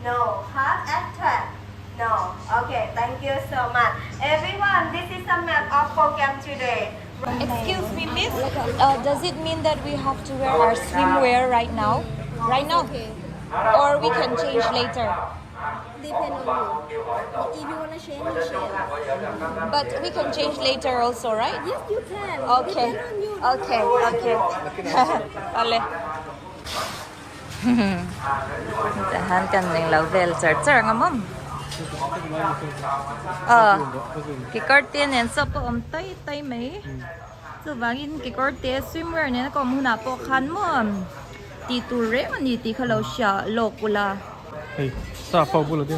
No, heart attack. No. Okay, thank you so much. Everyone, this is a map of program today. Excuse me miss, uh, does it mean that we have to wear our swimwear right now? Right now? Or we can change later? Depend on you. If you wanna change, you change. But we can change later also, right? Yes, you can. Okay. Depend on you. Okay, okay. Vale. Tahan kan ning lo vel char char nga mom. Ờ, kekawr te nen saw pawh awm tai tai mai. Chuvangin kekawr te swimwear nena ka awm hunah pawh khan maw tih tur reng a ni tih kha lo hria lawk ula. Hei sap ho bulah te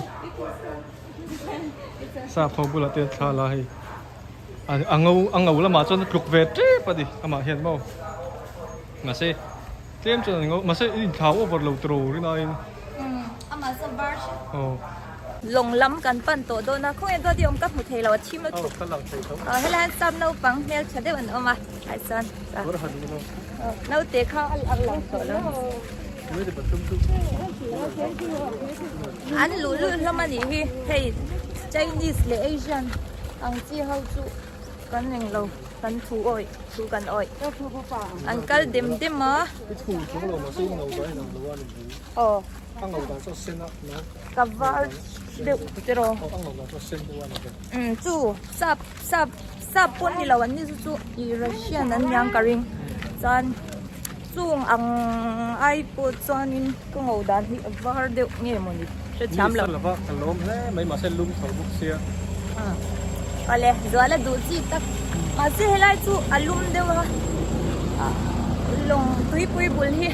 sap ho bulah te thla la hei a ngo a ngo lamah chuan a tluk ve tep a ni amah hian maw mahse tlem chuan an ngo mahse i inthlau over lo tawh rin aiin aw. Lawng lam kan pan tawh dawn a khawnge dawt i awm ka hmu thei lo a thim lutuk aw helai hian sap naupang hmeltha deuh an awm a ai chuan naute kha a lang tawh lo. An luh luh hlawm a nih hi hei Chinese leh Asian ang chi ho chu kan eng lo kan thu awih thu kan awih an kal dem dem a aw ka var deuh tiraw umm chu sap sap sap pawn ni lo an ni chu chu ih Russian an niang ka ring chuan. Chung ang ai pawh chuanin ka ngo dan hi a var deuh nge maw ni hrethiam lo. Mi lova ka lawm hle mai mahse lum tho bawk sia. Awle zual a duh chi tak mahse helai chu a lum deuh a lawng tuipui bul hi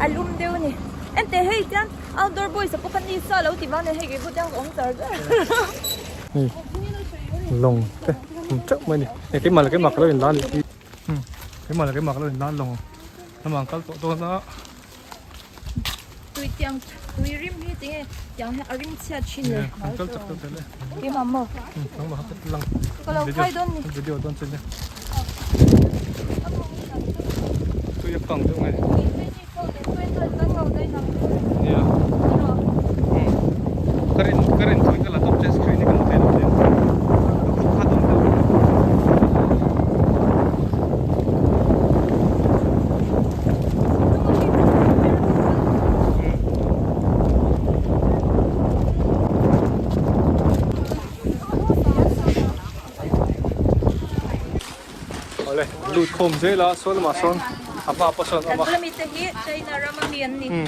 a lum deuh a ni. Enteh hei tiang outdoor boys a pawh kha ni sa lo ti vang nen hei keipawh tiang ka awm char char. Hei lawng te awm teuh mai a ni. Engtin mah leh keimah ka lo inla leh hi. Keimah leh keimah ka lo inlan lo lamah an kal tawh dawn a. Tui tiang tui rim hi tinge tiang hian a rim chhiat thin le. An kal chak tawh teh le. Keimah maw? Nangmah kha ka lang. Ka lo khai dawn ni. Video dawn che nia. Tui a kang deuh nge. Nia. Ka rin ka rin thui ka la tawp che screen hi ka hmu thei lo nia. Ka kut kha dawn deuh. Awle lut khawm zel a sawn lamah sawn a hma pawh sawn a awm a. Kan bula mite hi China rama mi an ni. Umm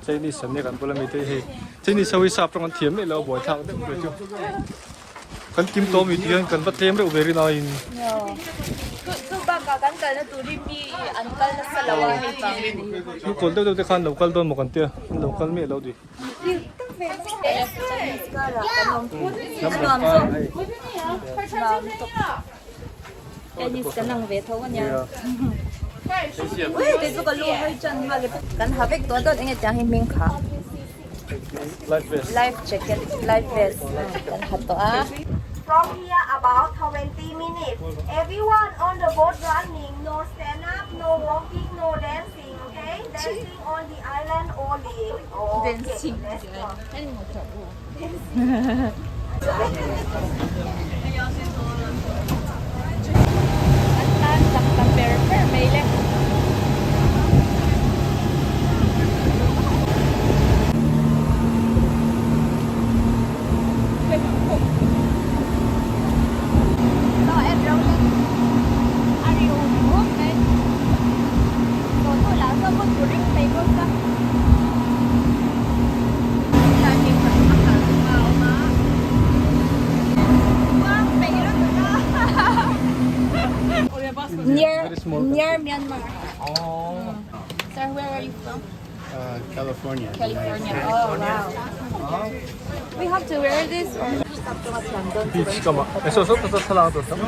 Chinese an ni kan bula mite hi hei Chinese ho hi sap tawng an thiam miah lo a buaithlak deuh ve chu. Kan kim tawh ami tih hian kan va tlem reuh ve rin aiin. Chu bakah kan kalna turin mi an kal nasa lo a hei vang a ni. Lu kawl deuh deuh te khan lo kal dawn maw kan tia an lo kal miah lo di. Lam lam kar. Tennis kan ang ve tho ania. Ui kei chu ka lu hawi chan nghal e. Kan ha vek tawh dawn enge tiang hi hming kha. Life vest. Life jacket, life vest kan ha tawh a. From here about 20 minutes. Everyone on the boat running, no stand up, no walking, no dancing, okay? Dancing on the island only. Okay, Dancing. let's go. An tan chak ta per per mai le. Near Very small near Myanmar. Oh. Sir, where are you from? California. California. Oh wow. We have to wear this or Beach kama. Eh so so ta thlalak tur tam.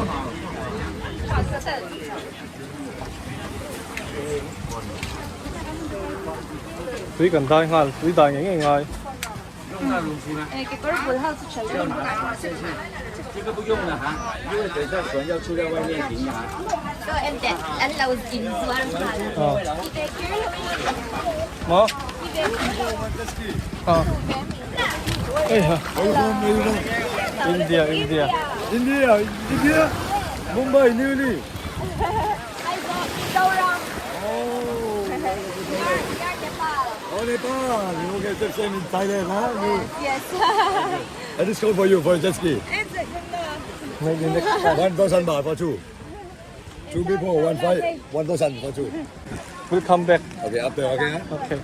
Tui kan dai nghal, tui dai ngei ngei ngai. Maw? Ah. Ei ha. India, India. India, India, Mumbai, New Delhi. Oh, Nepal. Okay, so same in Thailand, huh? Yes. I just call for you for jet ski. Maybe next time. 1,000 baht for two. Two people, one five, 1,000 for two. We'll come back. Okay, up there, okay? Huh? Okay.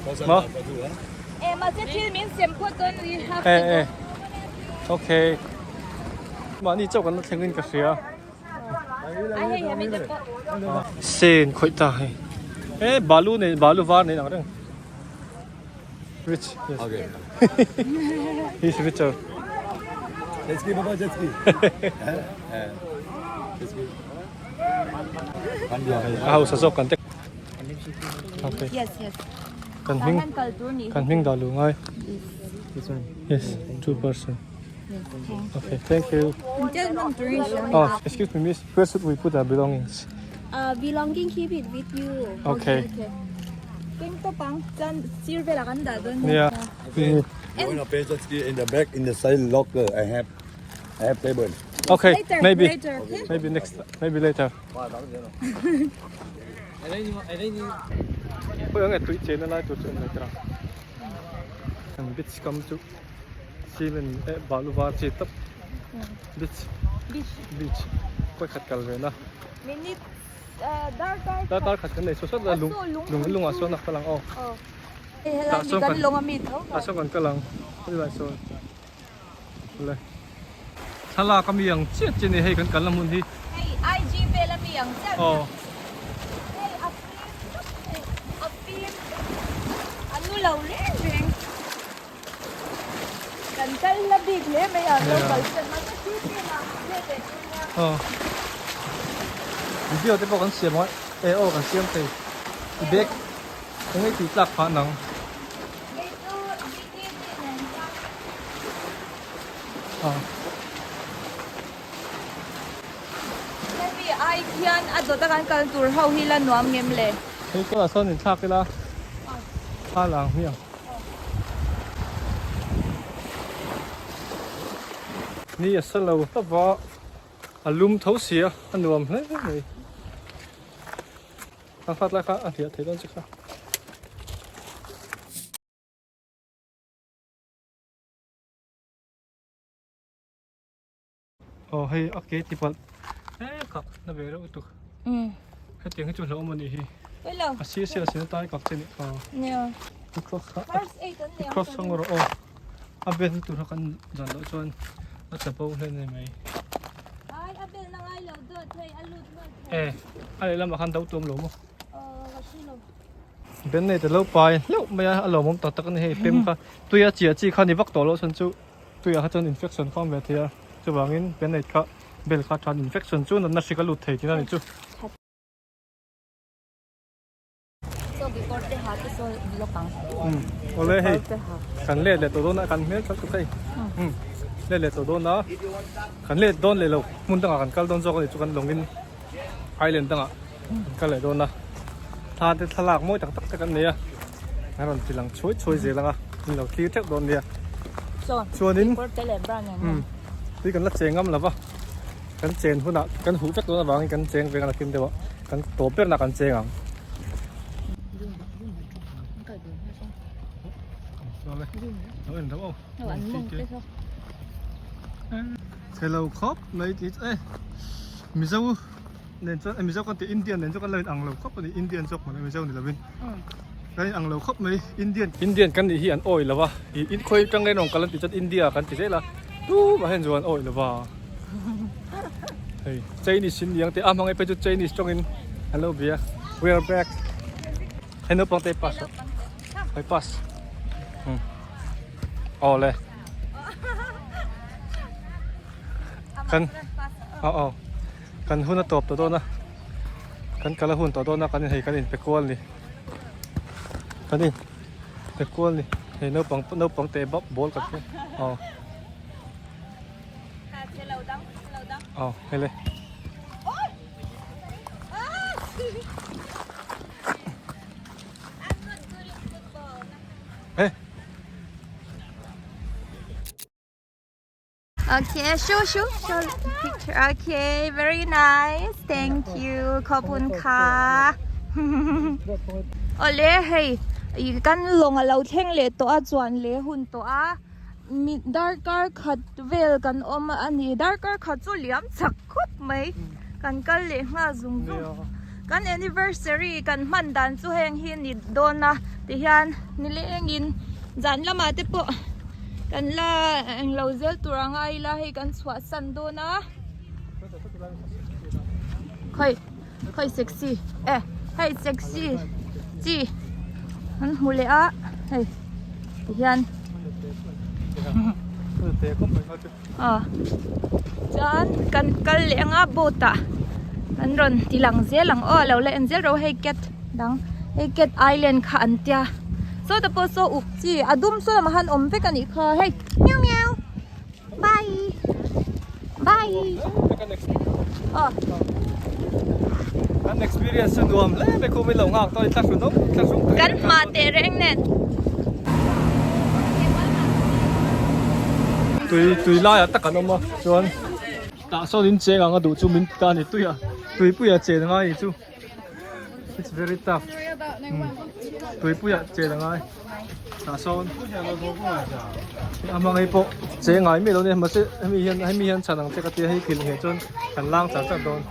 1,000 Ma? baht for two, huh? Eh eh. Okay. Mahni chauh kan la thleng in ka hria. Sen khawih ta hei. Eh balu nei balu var nei ang reng. Rich. Yes. Okay. He's richer. Jet ski, baba, jet ski. Jet ski. A hausa zawk kan te. Okay. Yes, yes. Kan hming kan hming dah lu ngai. Yes, two person. Okay, thank you. Oh, excuse me, miss. Where should we put our belongings? Uh, belonging keep it with you. Okay. Keng to pang chan sir vela kan da don. Yeah. You wanna pay jet ski in the back in the side locker? I have, I have table. Okay, Later, maybe. later. Maybe next, maybe later. Khawi ang e tui chen a lai tur chu awm lo tira. Kan beach kam chu cement eh balu var chi tawp beach beach khawi khat kal ve na. Minute dar dar Dar dar khat kan nei saw sawt a lung lung lungah sawn a kal ang aw. Helai mi kan lawng ami tho. Tah sawn kan kal ang khawi lai sawn. Le thlalak ami ang chiah chiah a ni hei kan kalna hmun hi. Hei IG vel ami ang chiah Aw. Hei a fim tawp hei a fim a nu lo reng reng. Kan kal hla bik hle mai a lo kal chuan mahse thil vel ah hriat leh tur nia. Aw. Video te pawh kan siam a eh aw kan siam thei i bag eng nge tih tlak phah nang. Kei chu GTG nen chuan. Aw. Hemi ai khian a dawt a kan kal tur ho hi la nuam ngem le. Hei kawlah sawn inthlak ila a lang hmiang. Ni a sa lo hlauh va, a lum tho si a, a nuam hle mai. A hlat lai kha a hliah thei dawn che kha. Aw hei a ke ti palh e kak na ve reuh tuk hetiang hi chu hlauhawm a nih hi a sir sir a sin atan kak che nih kha i cross kha i cross ang rawh aw a vel na tur kha kan zan loh chuan. A chapo hlen em mai. Ai a bel na ngai lo dawt hei a lut nghal thei. E a lehlamah khan do tuam lo maw? Aw ka hre lo. Ben nei ta lo pai hleuh mai a, a lawmawm tak tak a ni hei pem kha tui a chiah chi kha ni vak tawh loh chuan chu tuiah kha chuan infection kha a awm ve thei a chuvangin ben nei kha bel kha than infection chu natna hrik a lut thei tihna a ni chu. Awle hei kan let leh tawh dawn a kan hmel khat hei let leh tawh dawn a kan let dawn leh lo hmun dangah kan kal dawn zawk a ni chu kan lawngin island dangah kan kal leh dawn a thla te thlalak mawi tak tak te kan nei a a rawn ti lang chhuai chhuai zel ang a min lo thlir theuh dawn nia chuanin tui kan la cheng ngam lo va kan chen hunah kan huh vek dawn avangin kan cheng ve ang a nakin deuh ah kan tawp ber nah kan cheng ang. Chhelo khawp mai tih chu e Mizo nen chuan Mizo kan tih Indian nen chuan kan lo in ang lo khawp a ni Indian zawk mah Mizo ni lovin kan in ang lo khawp mai Indian Indian kan nih hi an awi lo va ih in khawi atang nge rawn kal an tih chuan India kan ti zel a tumah hian chuan an awi lo va hei Chinese in niang te a hmangaih phei chu Chinese tawngin an lo bia we are back hei naupang te pass hei pass aw le kan aw aw kan hun a tawp tawh dawn a kan kal a hun tawh dawn a kan in hei kan in pe kual ni kan in pe kual ni hei naupang naupang te bap ball kan hmu aw aw hei le. Okay, show, show, show picture. Okay, very nice. Thank you. ขอบคุณค่ะ Ole hei i kan lawng a lo thleng leh tawh a chuan leh hun tawh a mi darkar khat vel kan awm a ni darkar khat chu liam chak khawp mai kan kal leh nghal zung zung kan anniversary kan hman dan chu heng hi ni dawn a tihian nilengin zan lamah te pawh Kan la englo zel tur a ngai ila hei kan chhuah san dawn a khawi khawi sexy e hei sexy chi an hmu leh a hei ti hian aw chuan kan kal leh anga boat ah an rawn ti lang zel ang aw lo la en zel rawh hei cat dang hei cat island kha an tia saw te pawh saw uk chi a dum saw lamah khan awm vek a nih kha hei miau miau bye bye aw Kan experience chu nuam hle mai khu min lo nghak tawh a ni thlahrun awm thlahrung kan hma teh reng nen. Tui tui laiah tak an awm a chuan tah sawn in cheng ang a duh chu min ti ta a ni tui a tuipuia chen a ngai ni chu it's very tough tuipuia chen a ngai tah sawn a hmang hei pawh cheng ngai miah lo nia mahse hemi hian hemi hian chhan ang che ka tia hei thil ngheh chuan kan lang char char dawn.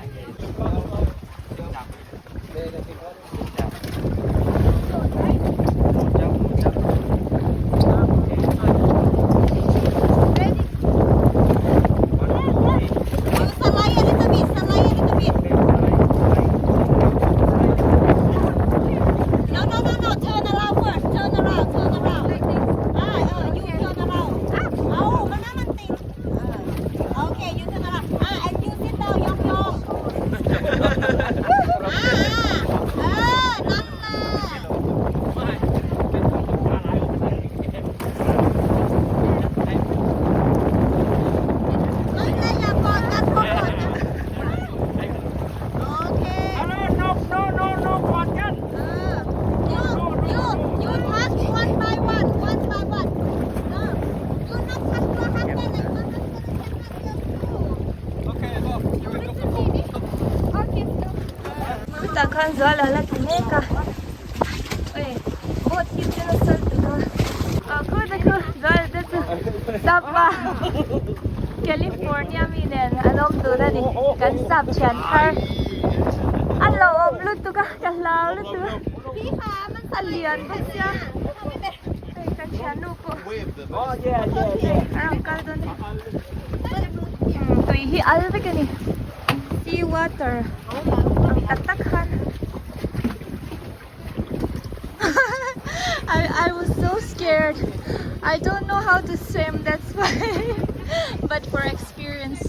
Chutah khan zual a la ti mek a oi boat hi chu nasa lutuk a ah khu te khu zual te chu sap a California mi nen an awm dun a ni kan sap thian thar a lo awm lutuk a ka hlau lutuk a a lian bawk sia. Kan thiannu pawh a rawn kal dawn a ni. Tui hi al vek a ni. Sea water ang tak tak khan. I I was so scared. I don't know how to swim that's why. But for experience.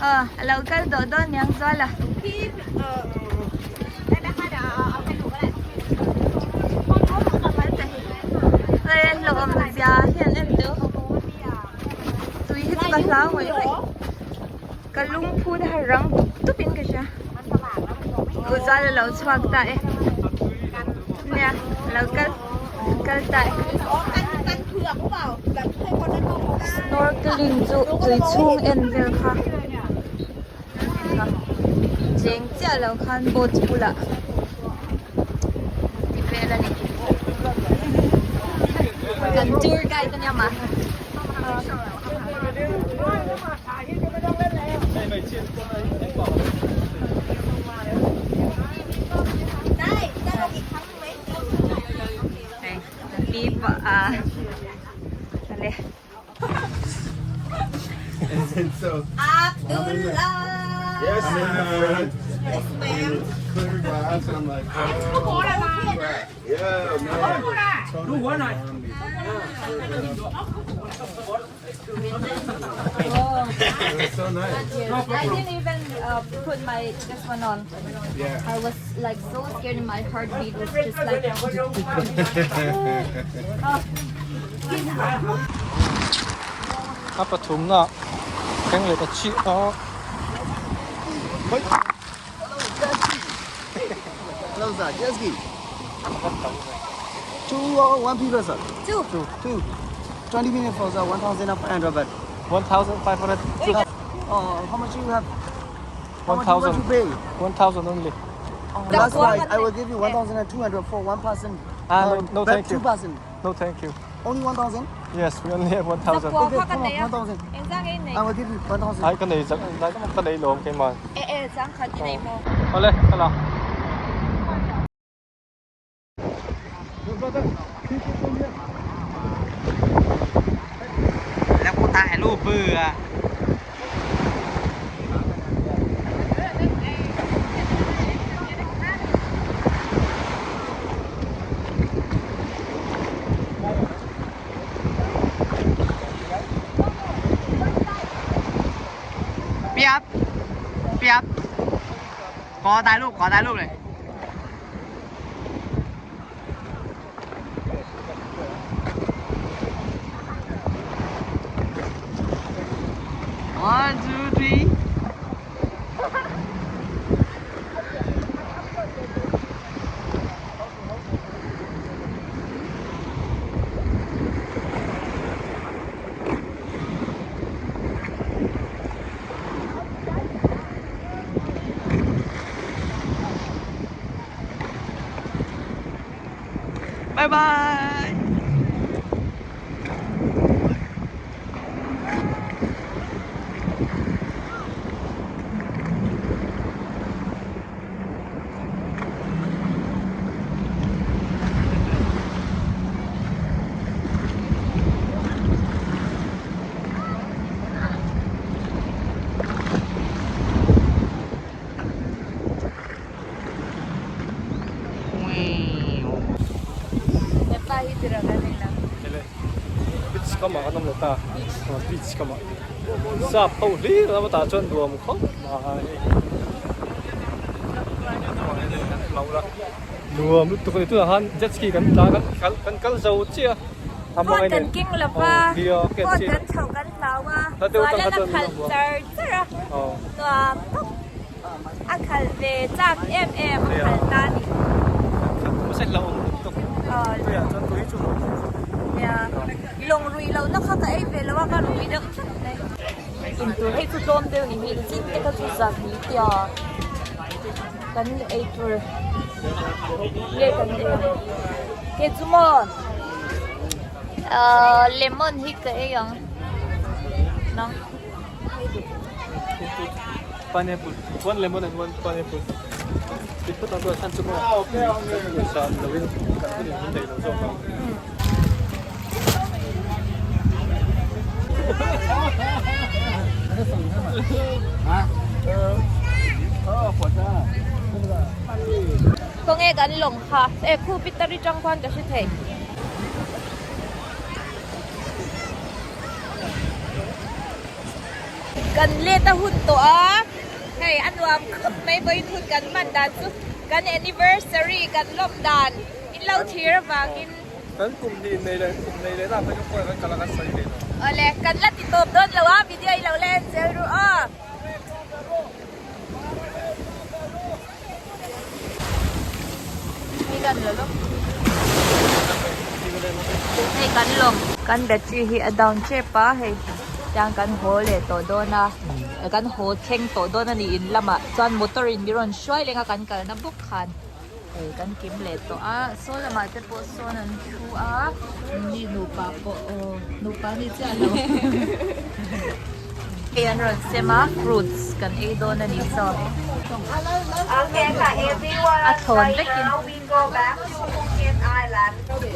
Aw a lo kal dawh dawn niang zual a. Hei hlawm zia hian en teuh tui hi chu ka hlau ngawih ngawih ka lungphu te kha rang tup tup in ka hria u zual a lo chhuak ta e nia a lo kal kal ta e snorkeling chu tui chhung en vel kha cheng chiah lo khan boat bulah ti vel a ni kan tour guide a nia mah. Abdullah. Yes, ma'am. Yes, ma'am. Clear glass, and I'm like, oh, yeah, man. Totally. So nice. I didn't even uh, put my this one on. Yeah. I was like so scared and my heartbeat was just like A pathumna keng leh ta chiah a. Hello sir, jet ski. Two or one people sir? Two. Two. 20 minutes for sir, 1,500 baht. 1,500. Oh, how much you have? How much you want 1,000. to pay? 1,000 only. Last price, I will give you 1,200 for one person. Ah, no, no, but thank you. Two person. No, thank you. Only 1,000? Yes, we only have 1,000. Okay, come on, 1,000. I will give you 1,000. Ai ka nei zak, lai ka nei lawm keimah. Eh eh, zang khat i nei maw? Awle, ka la. แล้วกูถ่ายรูปเบื่อ พี่ครับพี่ครับขอถ่ายรูป ขอถ่ายรูปเลย One, two, three. Bye bye. Hepa hi tira kan nei lo. Ele beach kamah kan awm leh ta beach kamah sap ho hlir a tah chuan nuam khawp mai nuam lutuk a ni tunah khan jet ski kan tla kan kal kan kal zo chiah a Phone kan keng lo va phone kan chhoh kan hlau a chuan a khalh char char a nuam tawp. A khalh ve chak em em a khalh ta ni. Nia lawng rui lo na kha ka ei ve lo a ka rui deuh tlat mai. In tur hei chu tlawm deuh ni hi chin te kha chu zak ni tia kan ei tur nge kan ei ang ke chu maw ahh lemon hi ka ei ang nang. Pineapple, one lemon and one pineapple. Ti phawt ang chuan chhan chu maw kan pawisa ni lovin kan hun in min daih lo zawk ang. Khawnge kan lawng kha e khu pitari tang khuan ka hre thei. Kan let a hun tawh a, hei a nuam khawp mai vawiin hun kan hman dan chu kan anniversary kan lawm dan in lo thlir avangin. Kan kum hnih nei leh kum nei leh nak chu khawiah kan kal a kan sawi thei lo. Awle, kan la ti tawp dawn lo a, video i lo la en zel ru aw. Hei kan lo lawk. Hei kan lawng. Kan battery hi a down tep a hei tiang kan haw leh tawh dawn a kan haw thleng tawh dawn a ni in lamah chuan motor in min rawn hruai leng a kan kalna bawk khan hei kan kim leh tawh a saw lamah te pawh sawn an thu a mi nupa pawh aw nupa ni chiah lo hei an rawn sem a fruits kan ei dawn a ni saw. Okay ค่ะ everyone A thawn right vekin. now we go back to Phuket Island. Okay.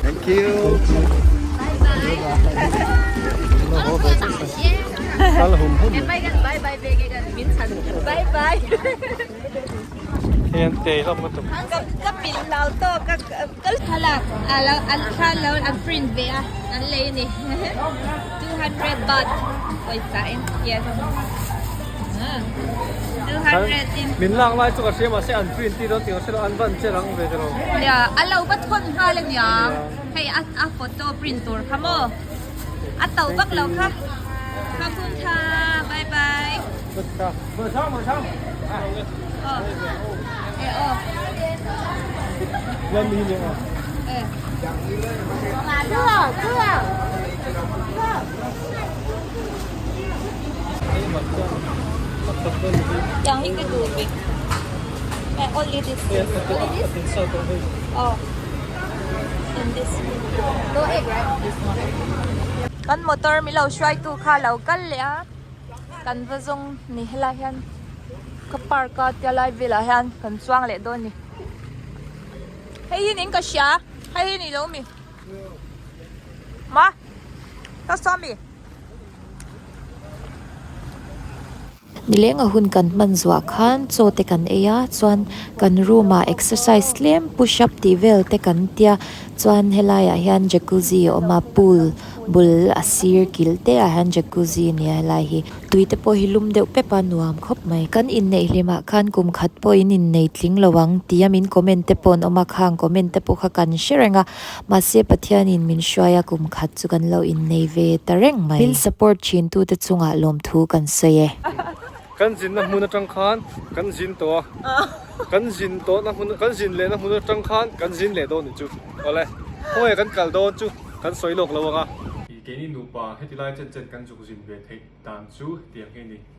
Thank you. Bye bye bye bye. Hian te hlawm lutuk. Ka pin lo tawk ka ka thlalak a lo an thla lo an print ve a an lei a ni 200 baht pawisa in yes 200 in Min lak lai chu ka hria mahse an print tih dawn tih ka hre lo an van che rang ve te lo. Nia a lo va thawn nghal a nia hei a a photo print tur kha maw a to vak lo kha kha phun tha bye bye. Yang hi ka duh bik. Only this. Only this? Oh. And this. No egg, right? Kan motor mi lo hruai tu kha lo kal leh a. Kan va zawng ni helai hian ka park a tia lai velah hian kan chuang leh dawn ni. Hei hi ning ka hria hei hi ni lo mi ma ka saw mi. Nileng a hun kan hman zuah khan chaw te kan ei a chuan kan room ah exercise tlem push up tih vel te kan tia chuan helai ah hian jacuzzi a awm a pool bul a sir kil te ah hian jacuzzi a nia helai hi tui te pawh hi lum deuh pep a nuam khawp mai kan inneih hlim ah khan kum khat pawh in innei tling lo ang tih a min comment te pawh an awm a khang comment te pawh kha kan hre reng a mahse Pathian in min hruai a kum khat chu kan lo innei ve ta reng mai min support thin tu te chungah lawmthu kan sawi e. Kan zinna hmun atang khan kan zin tawh a, kan zin tawhna hmun kan zin lehna hmun atang khan kan zin leh dawn nih chu awle khawnge kan kal dawn chu kan sawi lawk lo ang a. Keini nupa heti lai chen chen kan zuk zin ve theih dan chu hetiang hi a ni.